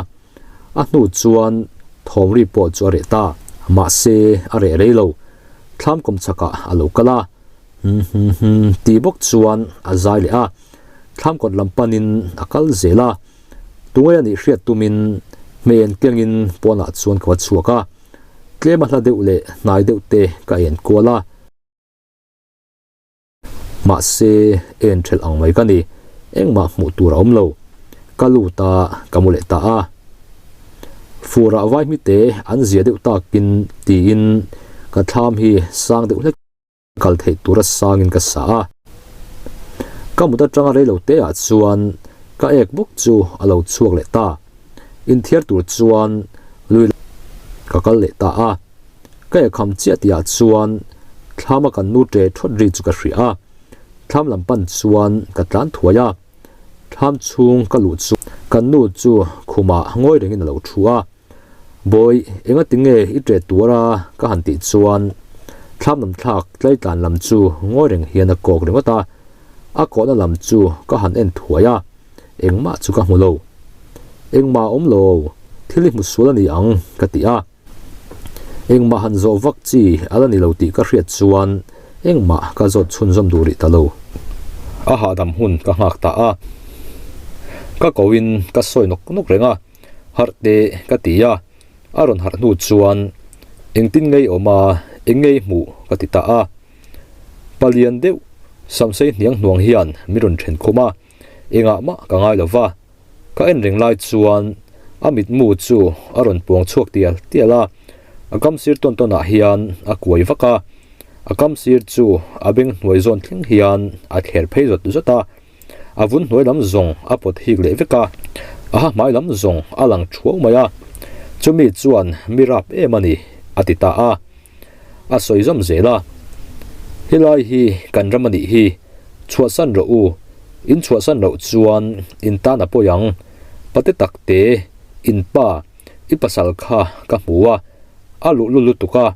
A hnu chuan thawm ri pawh chu a reh ta. Mahse, a reh rei lo. Thlam kawm chhakah a lo kal a. Hum hum hum tih bawk chuan a zai leh a. Thlam kawt lam panin a kal zel a. Tunge a nih hriat tumin hmeian kengin pawnah chuan ka va chhuak a. Tlem a hla deuh leh hnai deuh te ka en kual a. Mahse, en thelh ang mai ka ni. Engmah hmuh tur a awm lo. Ka lut a, ka mu leh ta a. Furah vai hmite an zia deuh takin tiin ka thlam hi sang deuh hlek kal theih tura sangin ka sa a. Ka mut atanga rei lo te ah chuan ka ek bawk chu a lo chhuak leh ta. Inthiar tur chuan lui. Ka kal leh ta a. Ka ekham chiah tihah chuan thlam a kan nu ṭe ṭhawt ri chu ka hria a. Thlam lam pan chuan ka tlan thuai a. Thlam chhung ka luh chu kan nu chu khumah ngawi rengin a lo thu a. Bawi, engati nge i ṭe tuar a? ka han tih chuan thlam lam thlak tlaitlan lam chu ngawi reng hian a kawk ringawt a. A kawhna lam chu ka han en thuai a. Engmah chu ka hmu lo. Engmah a awm lo, thil i hmu sual a ni ang, ka ti a. Engmah han zawh vak chi a la ni lo tih ka hriat chuan engmah ka zawt chhunzawm duh rih ta lo. A hahdam hun ka nghak ta a. Ka koin ka sawi nawk nawk reng a, harh teh ka ti a. A rawn harh hnu chuan engtin ngei awm a, eng ngei hmuh ka ti ta a. Palian deuh samsei hniang hnuang hian min rawn then khum a. Engah mah ka ngai lo va, ka en reng lai chuan a mitmu chu a rawn puang chhuak tial tial a, a kam sir tawn tawn ah hian a kuai vak a, a kam sir chu a beng hnuai zawn thleng hian a thler phei zawt zawt a, a vun hnuai lam zawng a pawt hik leh vek a, a ha hmai lam zawng a lang thuau mai a, chumi chuan mi rap em a ni a ti ta a. A sawi zawm zel a, Helai hi kan ram a nih hi, chhuahsan rawh u, in chhuahsan loh chuan in tan a pawi ang, pate tak te, in pa, i pasal kha ka hmu a, a luhlul lutuk a,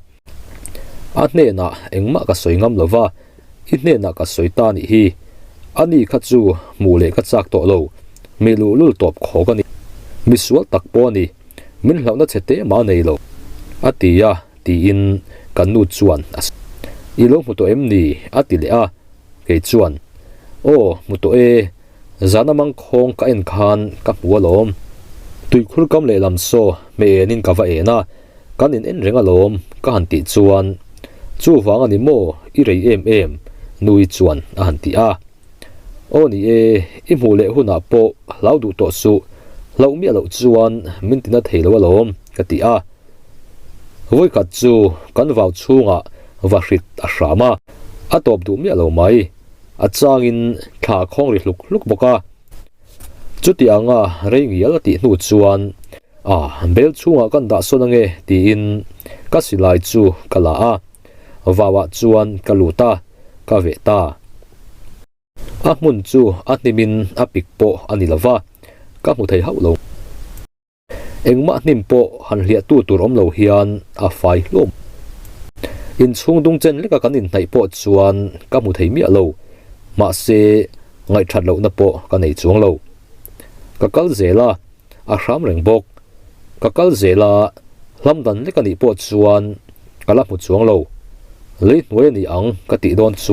a hnenah engmah ka sawi ngam lo va, i hnenah ka sawi ta nih hi, ani kha chu hmuh leh ka chak tawh lo, mi luhlul tawp khawk a ni, misual tak pawh a ni. Min hlauhna chhe teh mah a nei lo, a ti a, tiin kan nu chuan a sawi. I lo hmu tawh em ni? a ti leh a, kei chuan, Aw, hmu tawh e, zana mangkhawng ka en khan ka hmu alawm. Tuikhur kam lehlam saw hmeh enin ka va en a, kan in en reng alawm ka han tih chuan, Chuvang a ni maw i rei em em? Nui chuan a han ti a. Aw ni e, i hmuh leh hunah pawh hlau duh tawh suh, hlauh miah loh chuan min tina thei lo alawm, ka ti a. Vawikhat chu kan vau chhungah vahrit a hram a, a tawp duh miah lo mai, a changin thla a khawng ri hluk hluk bawk a. Chuti anga rei ngial a tih hnu chuan, A, bel chhungah kan dah sawn ange, tiin ka silai chu ka la a, vauah chuan ka lut a. ka veh ta. A hmun chu a hnimin a pik pawh a ni lo va, ka hmu thei hauh lo. Engmah hnim pawh han hliahtu tur awm lo hian a fai hlawm. Inchhung dung chen leka kan inhnaih pawh chuan ka hmu thei miah lo, mahse ngaihthat lohna pawh ka nei chuang lo. Ka kal zel a. a hram reng bawk. Ka kal zel a, hlam dan lek a nih pawh chuan ka la hmu chuang lo. Lei hnuai a ni ang ka tih dawn chu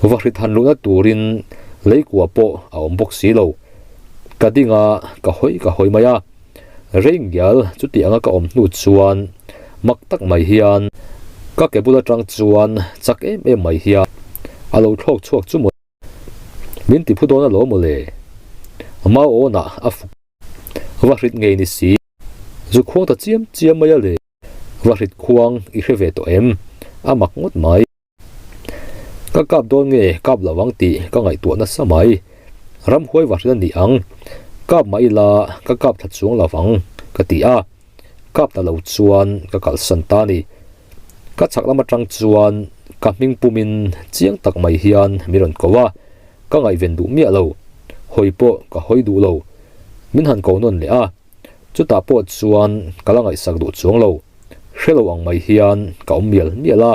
vahrit han luhna turin lei kua pawh a awm bawk si lo. Ka ding a, ka hawi ka hawi mai a. Rei ngial chuti anga ka awm hnu chuan mak tak mai hian ka ke bul atang chuan chak em em mai hian a lo thlawk chhuak chu maw. Min ti phu dawn alawm mawle. Mau awnah a fuk va hrit ngei ni si. Zu khuang ta chiam chiam mai a le. Va hrit khuang i hre ve tawh em? A mak ngawt mai. Ka kap dawn nge kap lo ang tih ka ngaihtuah nasa mai. Ramhuai va hrit a ni ang. Kap mah ila ka kap thla chuang lo vang ka ti a. Kap ta lo chuan ka kalsan ta a ni. Ka chhak lam atang chuan ka hming pumin chiang tak mai hian min rawn ko a, ka ngaihven duh miah lo, hawi pawh ka hawi duh lo. Min han ko nawn leh a, chutah pawh chuan ka la ngaihsak duh chuang lo, hre lo ang mai hian ka awm mial mial a.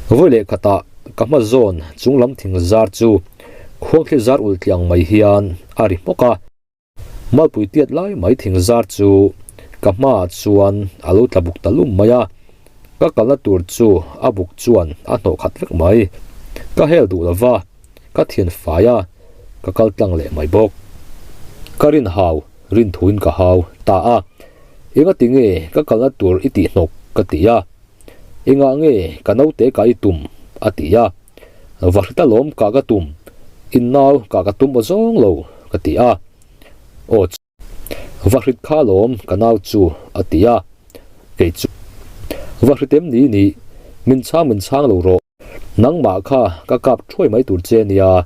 Vawi leh khatah ka hma zawn chung lam thing zar chu khuangthli zar ulh tliang mai hian a ri hmawk a. Malpui tiat lai mai thing zar chu ka hmaah chuan a lo tla buk ta lum mai a, ka kalna tur chu a buk chuan a hnawh khat vek mai. Ka hel duh lova, ka thian fai a, ka kal tlang leh mai bawk. Ka rin hau, rin thuin ka hau ta a, Engati nge ka kalna tur i tih hnawk? ka ti a. Engah nge ka naute ka i tum? a ti a. Va hrita lawm kah ka tum, in nau kah ka tum aw zawng lo, ka ti a. Aw chu, va hrit kha lawm ka nau chu, a ti a. Kei chu, va hrit em ni nih, min chhang min chhang lo rawh, nangmah kha ka kap thuai mai tur che nia,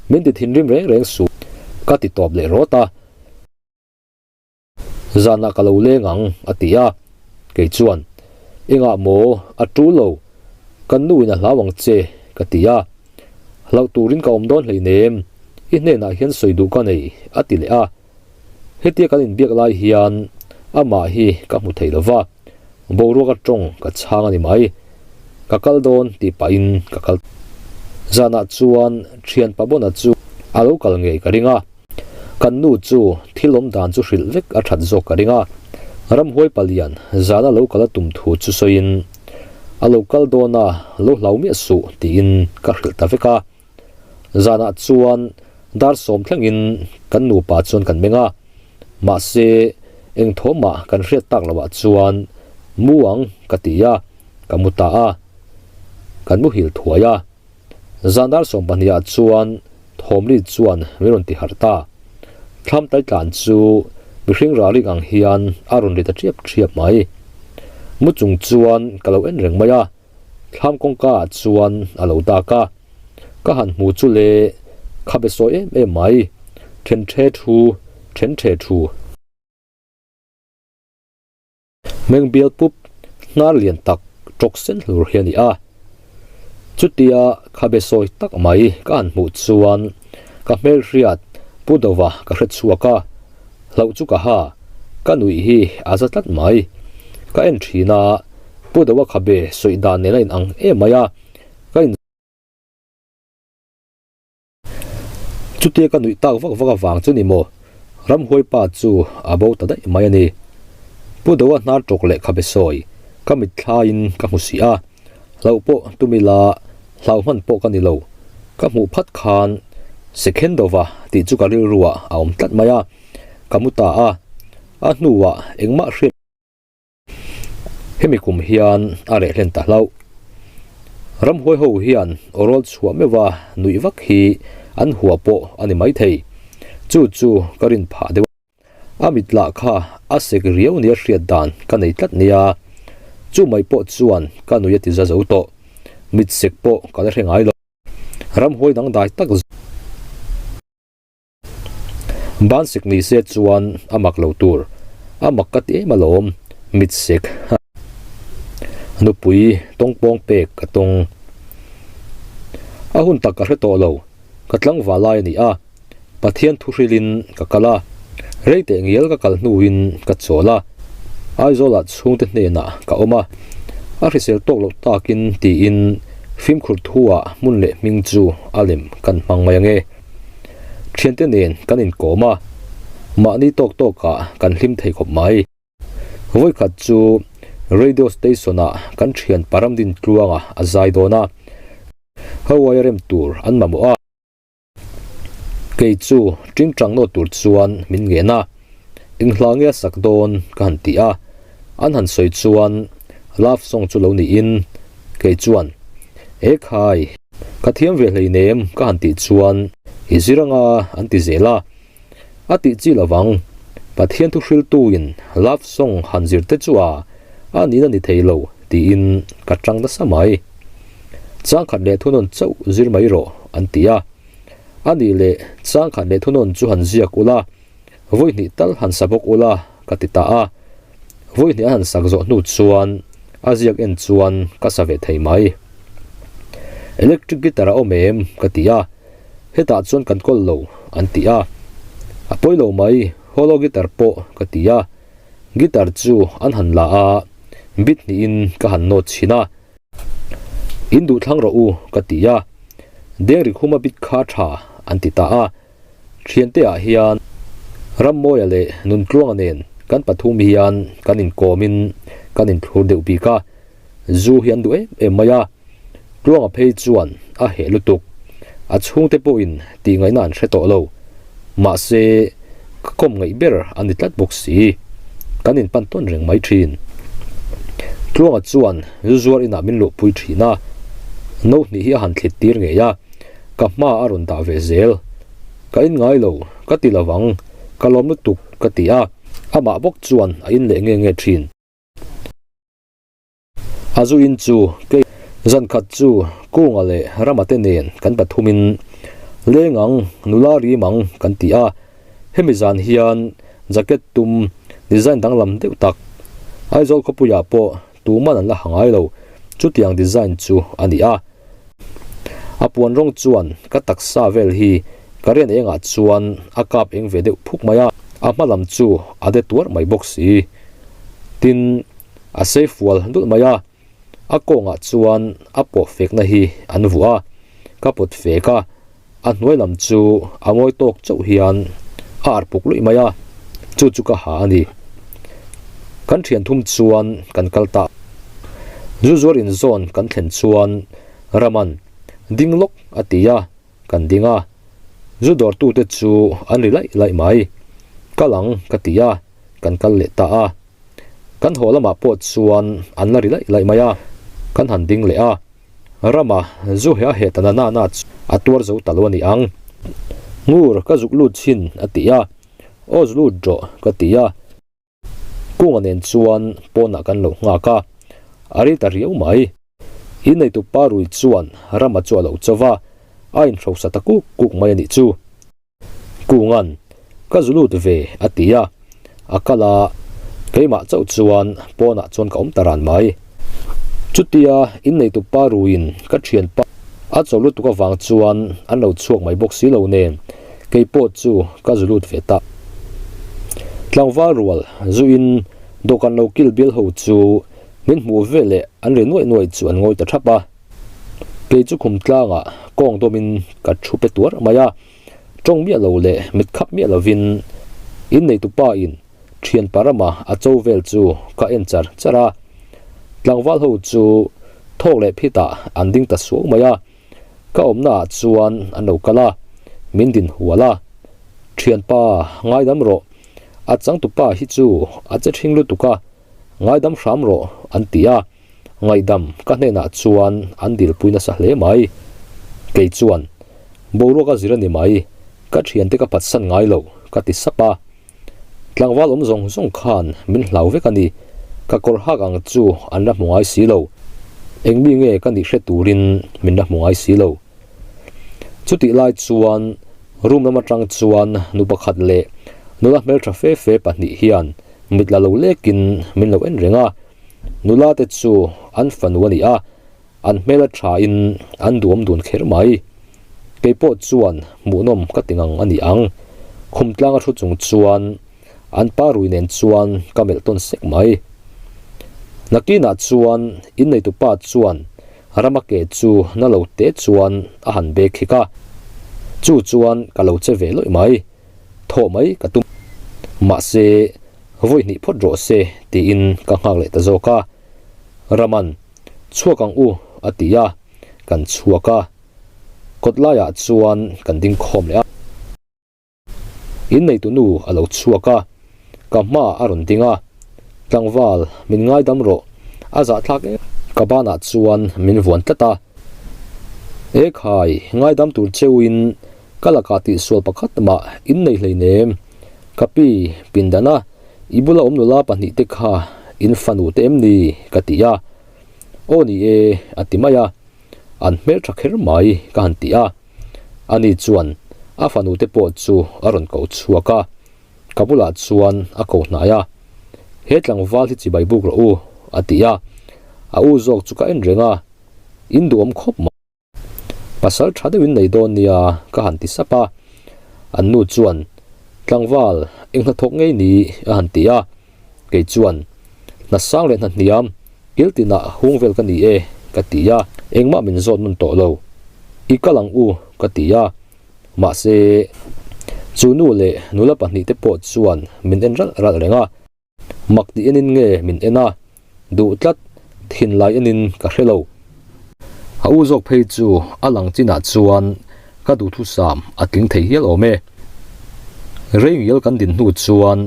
min ti thinrim reng reng suh, ka ti tawp leh rawt a. Zanah ka lo leng ang, a ti a. Kei chuan, Engah maw, a tul lo, kan nu in a hlau ang che, ka ti a. Hlauh turin ka awm dawn hleinem, i hnenah hian sawi duh ka nei, a ti leh a. Hetia kan inbiak lai hian amah hi ka hmu thei lo va, boruak atawng ka chhang a ni mai. Ka kal dawn tih pahin ka kal. Zanah chuan thian Pabona chu a lo kal ngei ka ring a. Kan nu chu thil awm dan chu hrilh vek a that zawk ka ring a. Ramhuai palian zana lo kal a tum thu chu sawiin a lo kal dawn a, lo hlau miah suh tiin ka hrilh ta vek a. Zanah chuan dar sawm thlengin kan nupa chuan kan meng a, mahse eng thawmah kan hriat tak lohah chuan mu ang ka ti a, ka mu ta a, kan muhil thuai a. Zan dar 12 ah chuan thawmli chuan min rawn ti harh ta. Thlam tai tlan chu mihring ralik ang hian a rawn ri ta ṭhiap ṭhiap mai. Mu chung chuan ka lo en reng mai a. Thlam kawngka ah chuan a lo dak a, ka han hmu chu le khabe sawi em em mai, then the thu, then the thu. Hmeng bial pup hnar lian tak tawk sen hlur hi a ni a, chutia khabe sawi tak mai ka han hmuh chuan ka hmelhriat Pu Dova ka hre chhuak a, Hlauh chu ka ha, ka nuih hi a za tlat mai. Ka en thin a, Pu Doa khabe sawi dan nen a in ang em mai a, ka in. Chutia ka nuih tak vak vak avang chu ni maw, Ramhuai pa chu a bo ta daih mai a ni. Pu Doa hnar tawk leh khabe sawi ka mitthlaiin ka hmu si a, Hlauh pawh tum ila, hlau hman pawh ka ni lo. Ka hmuh phat khan Sekhendova tih chu ka rilruah a awm tlat mai a, ka mu ta a. A hnuah engmah hriat hemi kum hian a reh hlen ta hlauh. Ramhuai ho hian awrawl chhuah meuha nuih vak hi an hua pawh a ni maithei. Chu chu ka rin phah deuh a. A mit lah kha a sek riau nia hriat dan ka nei tlat nia. Chu mai pawh chuan ka nui a ti za zo tawh. Mit sek pawh ka la hre ngai lo. Ramhuai dangdai tak ban sek ni se chuan a mak lo tur. A mak ka ti em alawm, mit sek. Nupui tawngpawng pek ka tawng. A hun tak ka hre tawh lo. Ka tlangval lai a ni a, Pathian thu hrilhin ka kal a, rei teh ngial ka kal hnuin ka chawl a, Aizawlah chhungte hnenah ka awm a, a hrisel tawk loh takin tiin fimkhur thuah hmun leh hming chu a lem kan hmang mai ange. Thiante nen kan inkawm a, mahni tawk tawkah kan hlim thei khawp mai. Vawikhat chu Radio Station-ah kan thian Paramdin Tluanga a zai dawn a, Hawaii rem tur an mamawh a. Kei chu tingtang nawt tur chuan min ngen a, eng hla nge a sak dawn ka han ti a, an han sawi chuan love song chu lo niin kei chuan E khai, ka thiam ve hleinem ka han tih chuan i zir anga an ti zel a. A tih chi lovang, Pathian thu hriltuin love song han zir te chu a a nihna ni thei lo tiin ka tang nasa mai. Changkhat leh thunawn chauh zir mai rawh an ti a. A nih leh changkhat leh thunawn chu han ziak ula, vawi hnih tal han sa bawk ula ka ti ta a. Vawi hnih an han sak zawh hnu chuan a ziak en chuan ka sa ve thei mai. Electric guitar a awm em? ka ti a. Hetah chuan kan kawl lo an ti a, a pawi lo mai, hollow guitar pawh ka ti a, guitar chu an han la a, bit hnihin ka han nawt chhin a, in duh thlang rawh u ka ti a, Dengri khuma bit kha tha an ti ta a, thiante ah hian Rammawia leh Nuntluanga nen kan pathum hian kan inkawmin kan inthlur deuh bik a, Zu hi an duh em em mai a, Tluanga phei chuan a heh lutuk. A chhungte pawhin tihngaihna an hre tawh lo. Mahse, ka kawm ngaih ber a ni tlat bawk si. Kan inpan tawn reng mai thin. Tluanga chuan zu zuar inah min luhpui thin a, no hnih hi a han thlit tir ngei a, ka hma a rawn dah ve zel. Ka in ngai lo, ka ti lovang, ka lawm lutuk ka ti a, amah bawk chuan a in leh nge nge thin. A zu in chu kei zan khat chu Kunga leh Rama te nen kan pathumin leng ang, nula rim ang kan ti a. Hemi zan hian jacket tum design danglam deuh tak Aizawl khawpuiah pawh tuman an la ha ngai lo, chutiang design chu a ni a. A puan rawng chuan ka taksa vel hi ka rian engah chuan a kap eng ve deuh phuk mai a, a hma lam chu a de tuar mai bawk si. Tin, a sei fual dulh mai a, a kawngah chuan a pawh fekna hi an vuah a, ka pawt fek a, a hnuai lam chu a ngawi tawk chauh hian a ar puk luih mai a, chu chu ka ha a ni. Kan thian thum chuan kan kal ta. Zu zuar inzawn kan thlen chuan Raman, Ding lawk a ti a, kan ding a. Zu dawrtute chu an ri laih laih mai. Kal ang ka ti a, kan kal leh ta a. Kan haw lamah pawh chuan an la ri laih laih mai a, kan han ding leh a. Rama zu he a heh ta na na na chu a tuar zo ta lo a ni ang. Ngur ka zuk lut chhin a ti a, Aw zu lut rawh ka ti a. Kunga nen chuan pawnah kan lo nghak a, a ril ta riau mai. Inneitu pa rui chuan Rama chu a lo cho va, a inhrosa ta kuk kuk mai a nih chu. Kunga'n, Ka zu lut ve, a ti a. A kal a, keimah chauh chuan pawnah chuan ka awm ta ran mai. Chutia inneitu pa ruiin ka thianpa a cho lutuk avang chuan an lo chhuak mai bawk si lo nen, kei pawh chu ka zu lut ve ta. Tlangval rual zuin dawhkan lo kil bial ho chu min hmuh veleh an ri nuaih nuaih chu an ngawi ta thap a. Kei chu khum tlangah kawng dawmin ka thu pe tuar mai a, tawng miah lo leh mit khap miah lovin inneitu pa in thianpa rama a cho vel chu ka en char char a. Tlangval ho chu thawk leh phitah an ding ta suau mai a, ka awmna ah chuan an lo kal a, min din hual a. Thianpa ngaidam rawh, a changtupa hi chu a che ṭhing lutuk a, ngaidam hram rawh an ti a. Ngaihdam ka hnenah chuan an dilpui nasa hle mai. Kei chuan, Boruak a zir a ni mai, ka thiante ka phatsan ngai lo, ka ti sap a. Tlangval awm zawng zawng khan min hlau vek a ni, ka kawr hak ang chu an la hmu ngai si lo. Eng mi nge ka nih hre turin min la hmu ngai si lo. Chutih lai chuan room lam atang chuan nu pakhat leh nula hmeltha fe fe pahnih hian mit la lo lekin min lo en reng a. Nula te chu an fanu a ni a, an hmel a tha in an duam dun kher mai. Kei pawh chuan hmuhnawm ka ti ngang a ni ang. Khum tlang a thu chung chuan an pa rui nen chuan ka melh tawn sek mai. Nakinah chuan inneitu pa chuan rama ke chu na lo te chuan a han bek hik a, chu chuan ka lo che ve lawih mai. Thawh mai ka tum. Mahse, vawi hnih phawt rawh se tiin ka nghak leh ta zawk a. Raman, Chhuak ang u a ti a, kan chhuak a. Kawt laiah chuan kan ding khawm leh a. Inneitu nu a lo chhuak a, ka hmaah a rawn ding a. Tlangval, min ngaidam rawh, a zahthlak em. Ka banah chuan min vuan tlat a. Ekhai, ngaidam tur cheuin Ka lakah tihsual pakhat mah in nei hleinem. Ka pi, pindana, i bula awm nula pahnihte kha in fanu te em ni? ka ti a. Aw ni e, a ti mai a. An hmel tha kher mai, ka han ti a. Ani chuan a fanu te pawh chu a rawn ko chhuak a. Ka bulah chuan a ko hnai a. He tlangval hi chibai buk rawh u, a ti a. A u zawk chu ka en reng a, in duhawm khawp mai. Pasal tha deuhin nei dawn nia ka han ti sap a, an nu chuan tlangval eng hnathawk ngei ni a han ti a, kei chuan hna sang leh hna hniam kil tinah hung vel ka ni e ka ti a, engmah min zawt nawn tawh lo, i kal ang u ka ti a, mahse chu nu leh nula pahnihte pawh chuan min en ralh ralh reng a. Mak tih enin nge min en a, duh tlat thinlai enin ka hre lo. A u zawk phei chu a lang chinah chuan ka duhthusam a tling thei hial awm e. Rei ngial kan din hnu chuan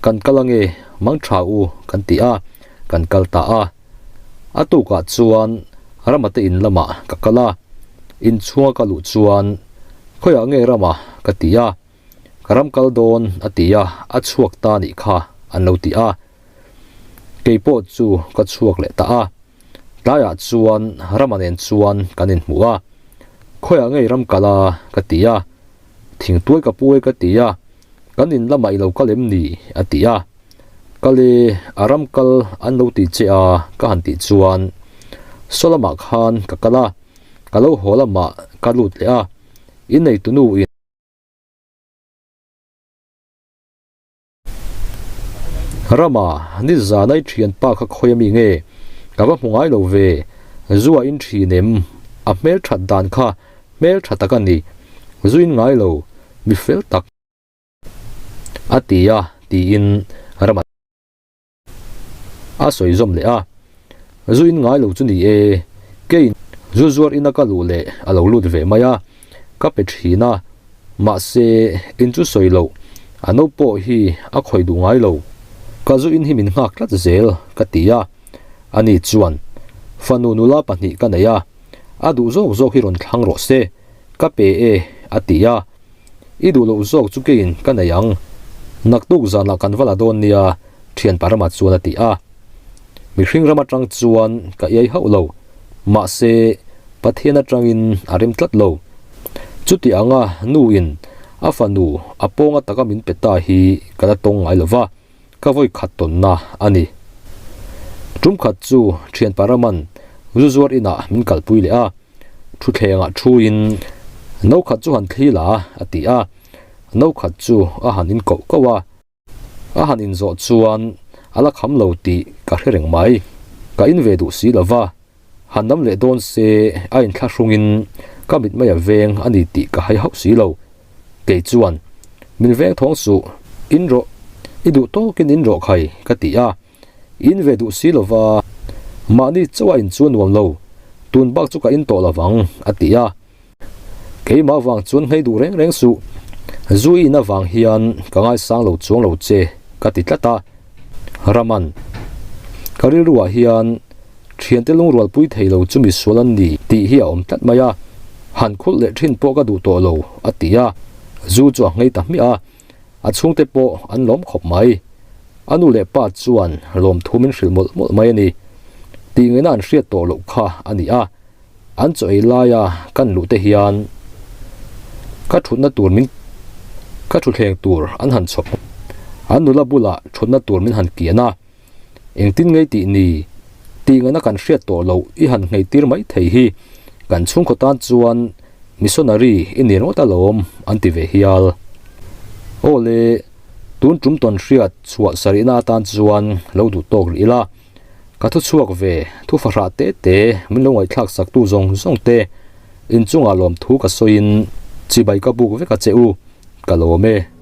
kan kal ange mang tha u kan ti a, kan kal ta a. A tukah chuan Rama te in lamah ka kal a, inchhunga ka luh chuan khawiah nge Rama ka ti a. Ka ram kal dawn a ti a, a chhuak ta nih kha an lo ti a. Kei pawh chu ka chhuak leh ta a. Tlaiah chuan Rama nen chuan kan inhmu a. Khawiah ngei ram kal a ka ti a. Thingtuai ka pu e ka ti a. Kan in lamah i lo kal em ni a ti a. Kal e, a ram kal an lo ti che a ka han tih chuan saw lamah khan ka kal a, ka lo haw lamah ka lut leh a, inneitunu in. Rama, ni zana i thianpa kha khawi ami nge? Ka va hmu ngai lo ve, zu a in thin em? A hmel that dan kha hmel tha tak a ni, zu in ngai lo, mi fel tak a ti a tiin Rama a sawi zawm leh a, zu in ngai lo chu ni e, kei zu zuar ina ka luh leh a lo lut ve mai a, ka pe thin a, mahse in chu sawi loh, a no pawh hi a khawih duh ngai lo, ka zu in hi min nghak tlat zel ka ti a, ani chuan fanu nula pahnih ka nei a, a duh zawk zawk hi rawn thlang rawh se, ka pe e a ti a. I duh loh zawk chu keiin ka nei ang. Naktuk zanah kan va la dawn nia, thian Parama chuan a ti a. Mihring ram atang chuan ka iai hauh lo. Mahse, Pathian atangin a rem tlat lo. Chuti anga nuin a fanu a pawnga taka min pe ta hi ka la tawng ngai lo va, ka vawi khat tawnna a ni. Tum khat chu thian Paraman zu zuar inah min kalpui leh a. Thuthlengah thuin, No khat chu han thli la, a ti a. No khat chu a han in koh koh a. A han inzawh chuan a la kham lo tih ka hre reng mai. Ka in ve duh si lo va, han dam leh dawn se a inthlahrungin ka mit mai a veng a ni tih ka hai hauh si lo. Kei chuan, Min veng thawng suh, in rawh, i duh tawkin in rawh khai, ka ti a. In ve duh si lova, mahni chauh a in chu a nuam lo, tun bak chu ka in tawh lovang, a ti a. Keimah vang chuan nghei duh reng reng suh, zu i in avang hian ka ngaisang lo chuang lo che, ka ti tlat a. Raman, Ka rilruah hian thiante lungrualpui thei lo chu misual an ni tih hi a awm tlat mai a, han khulh leh thin pawh ka duh tawh lo, a ti a. Zu chu a nghei ta hmiah a. A chhungte pawh an lawm khawp mai. A nu leh pa chuan lawmthu min hrilh mawlh mawlh mai a ni. Tih ngaihna an hriat tawh loh kha a ni a. An chaw ei laia kan luh te hian ka thutna tur min ka thuthleng tur an han chhawp. An nula bulah thutna tur min han kian a. Engtin ngei tih ni? Tih ngaihna kan hriat tawh loh i han nghei tir mai thei hi kan chhungkaw tan chuan missionary i ni ringawt alawm an ti ve hial. Aw le, tun tum tawn hriat chhuah sarihna atan chuan lo duh tawk rih ila, ka thu chhuak ve thu fahrah te te min lo ngaihthlak sak tu zawng zawng te inchungah lawmthu ka sawiin chibai ka buk vek a che u, ka lawm e.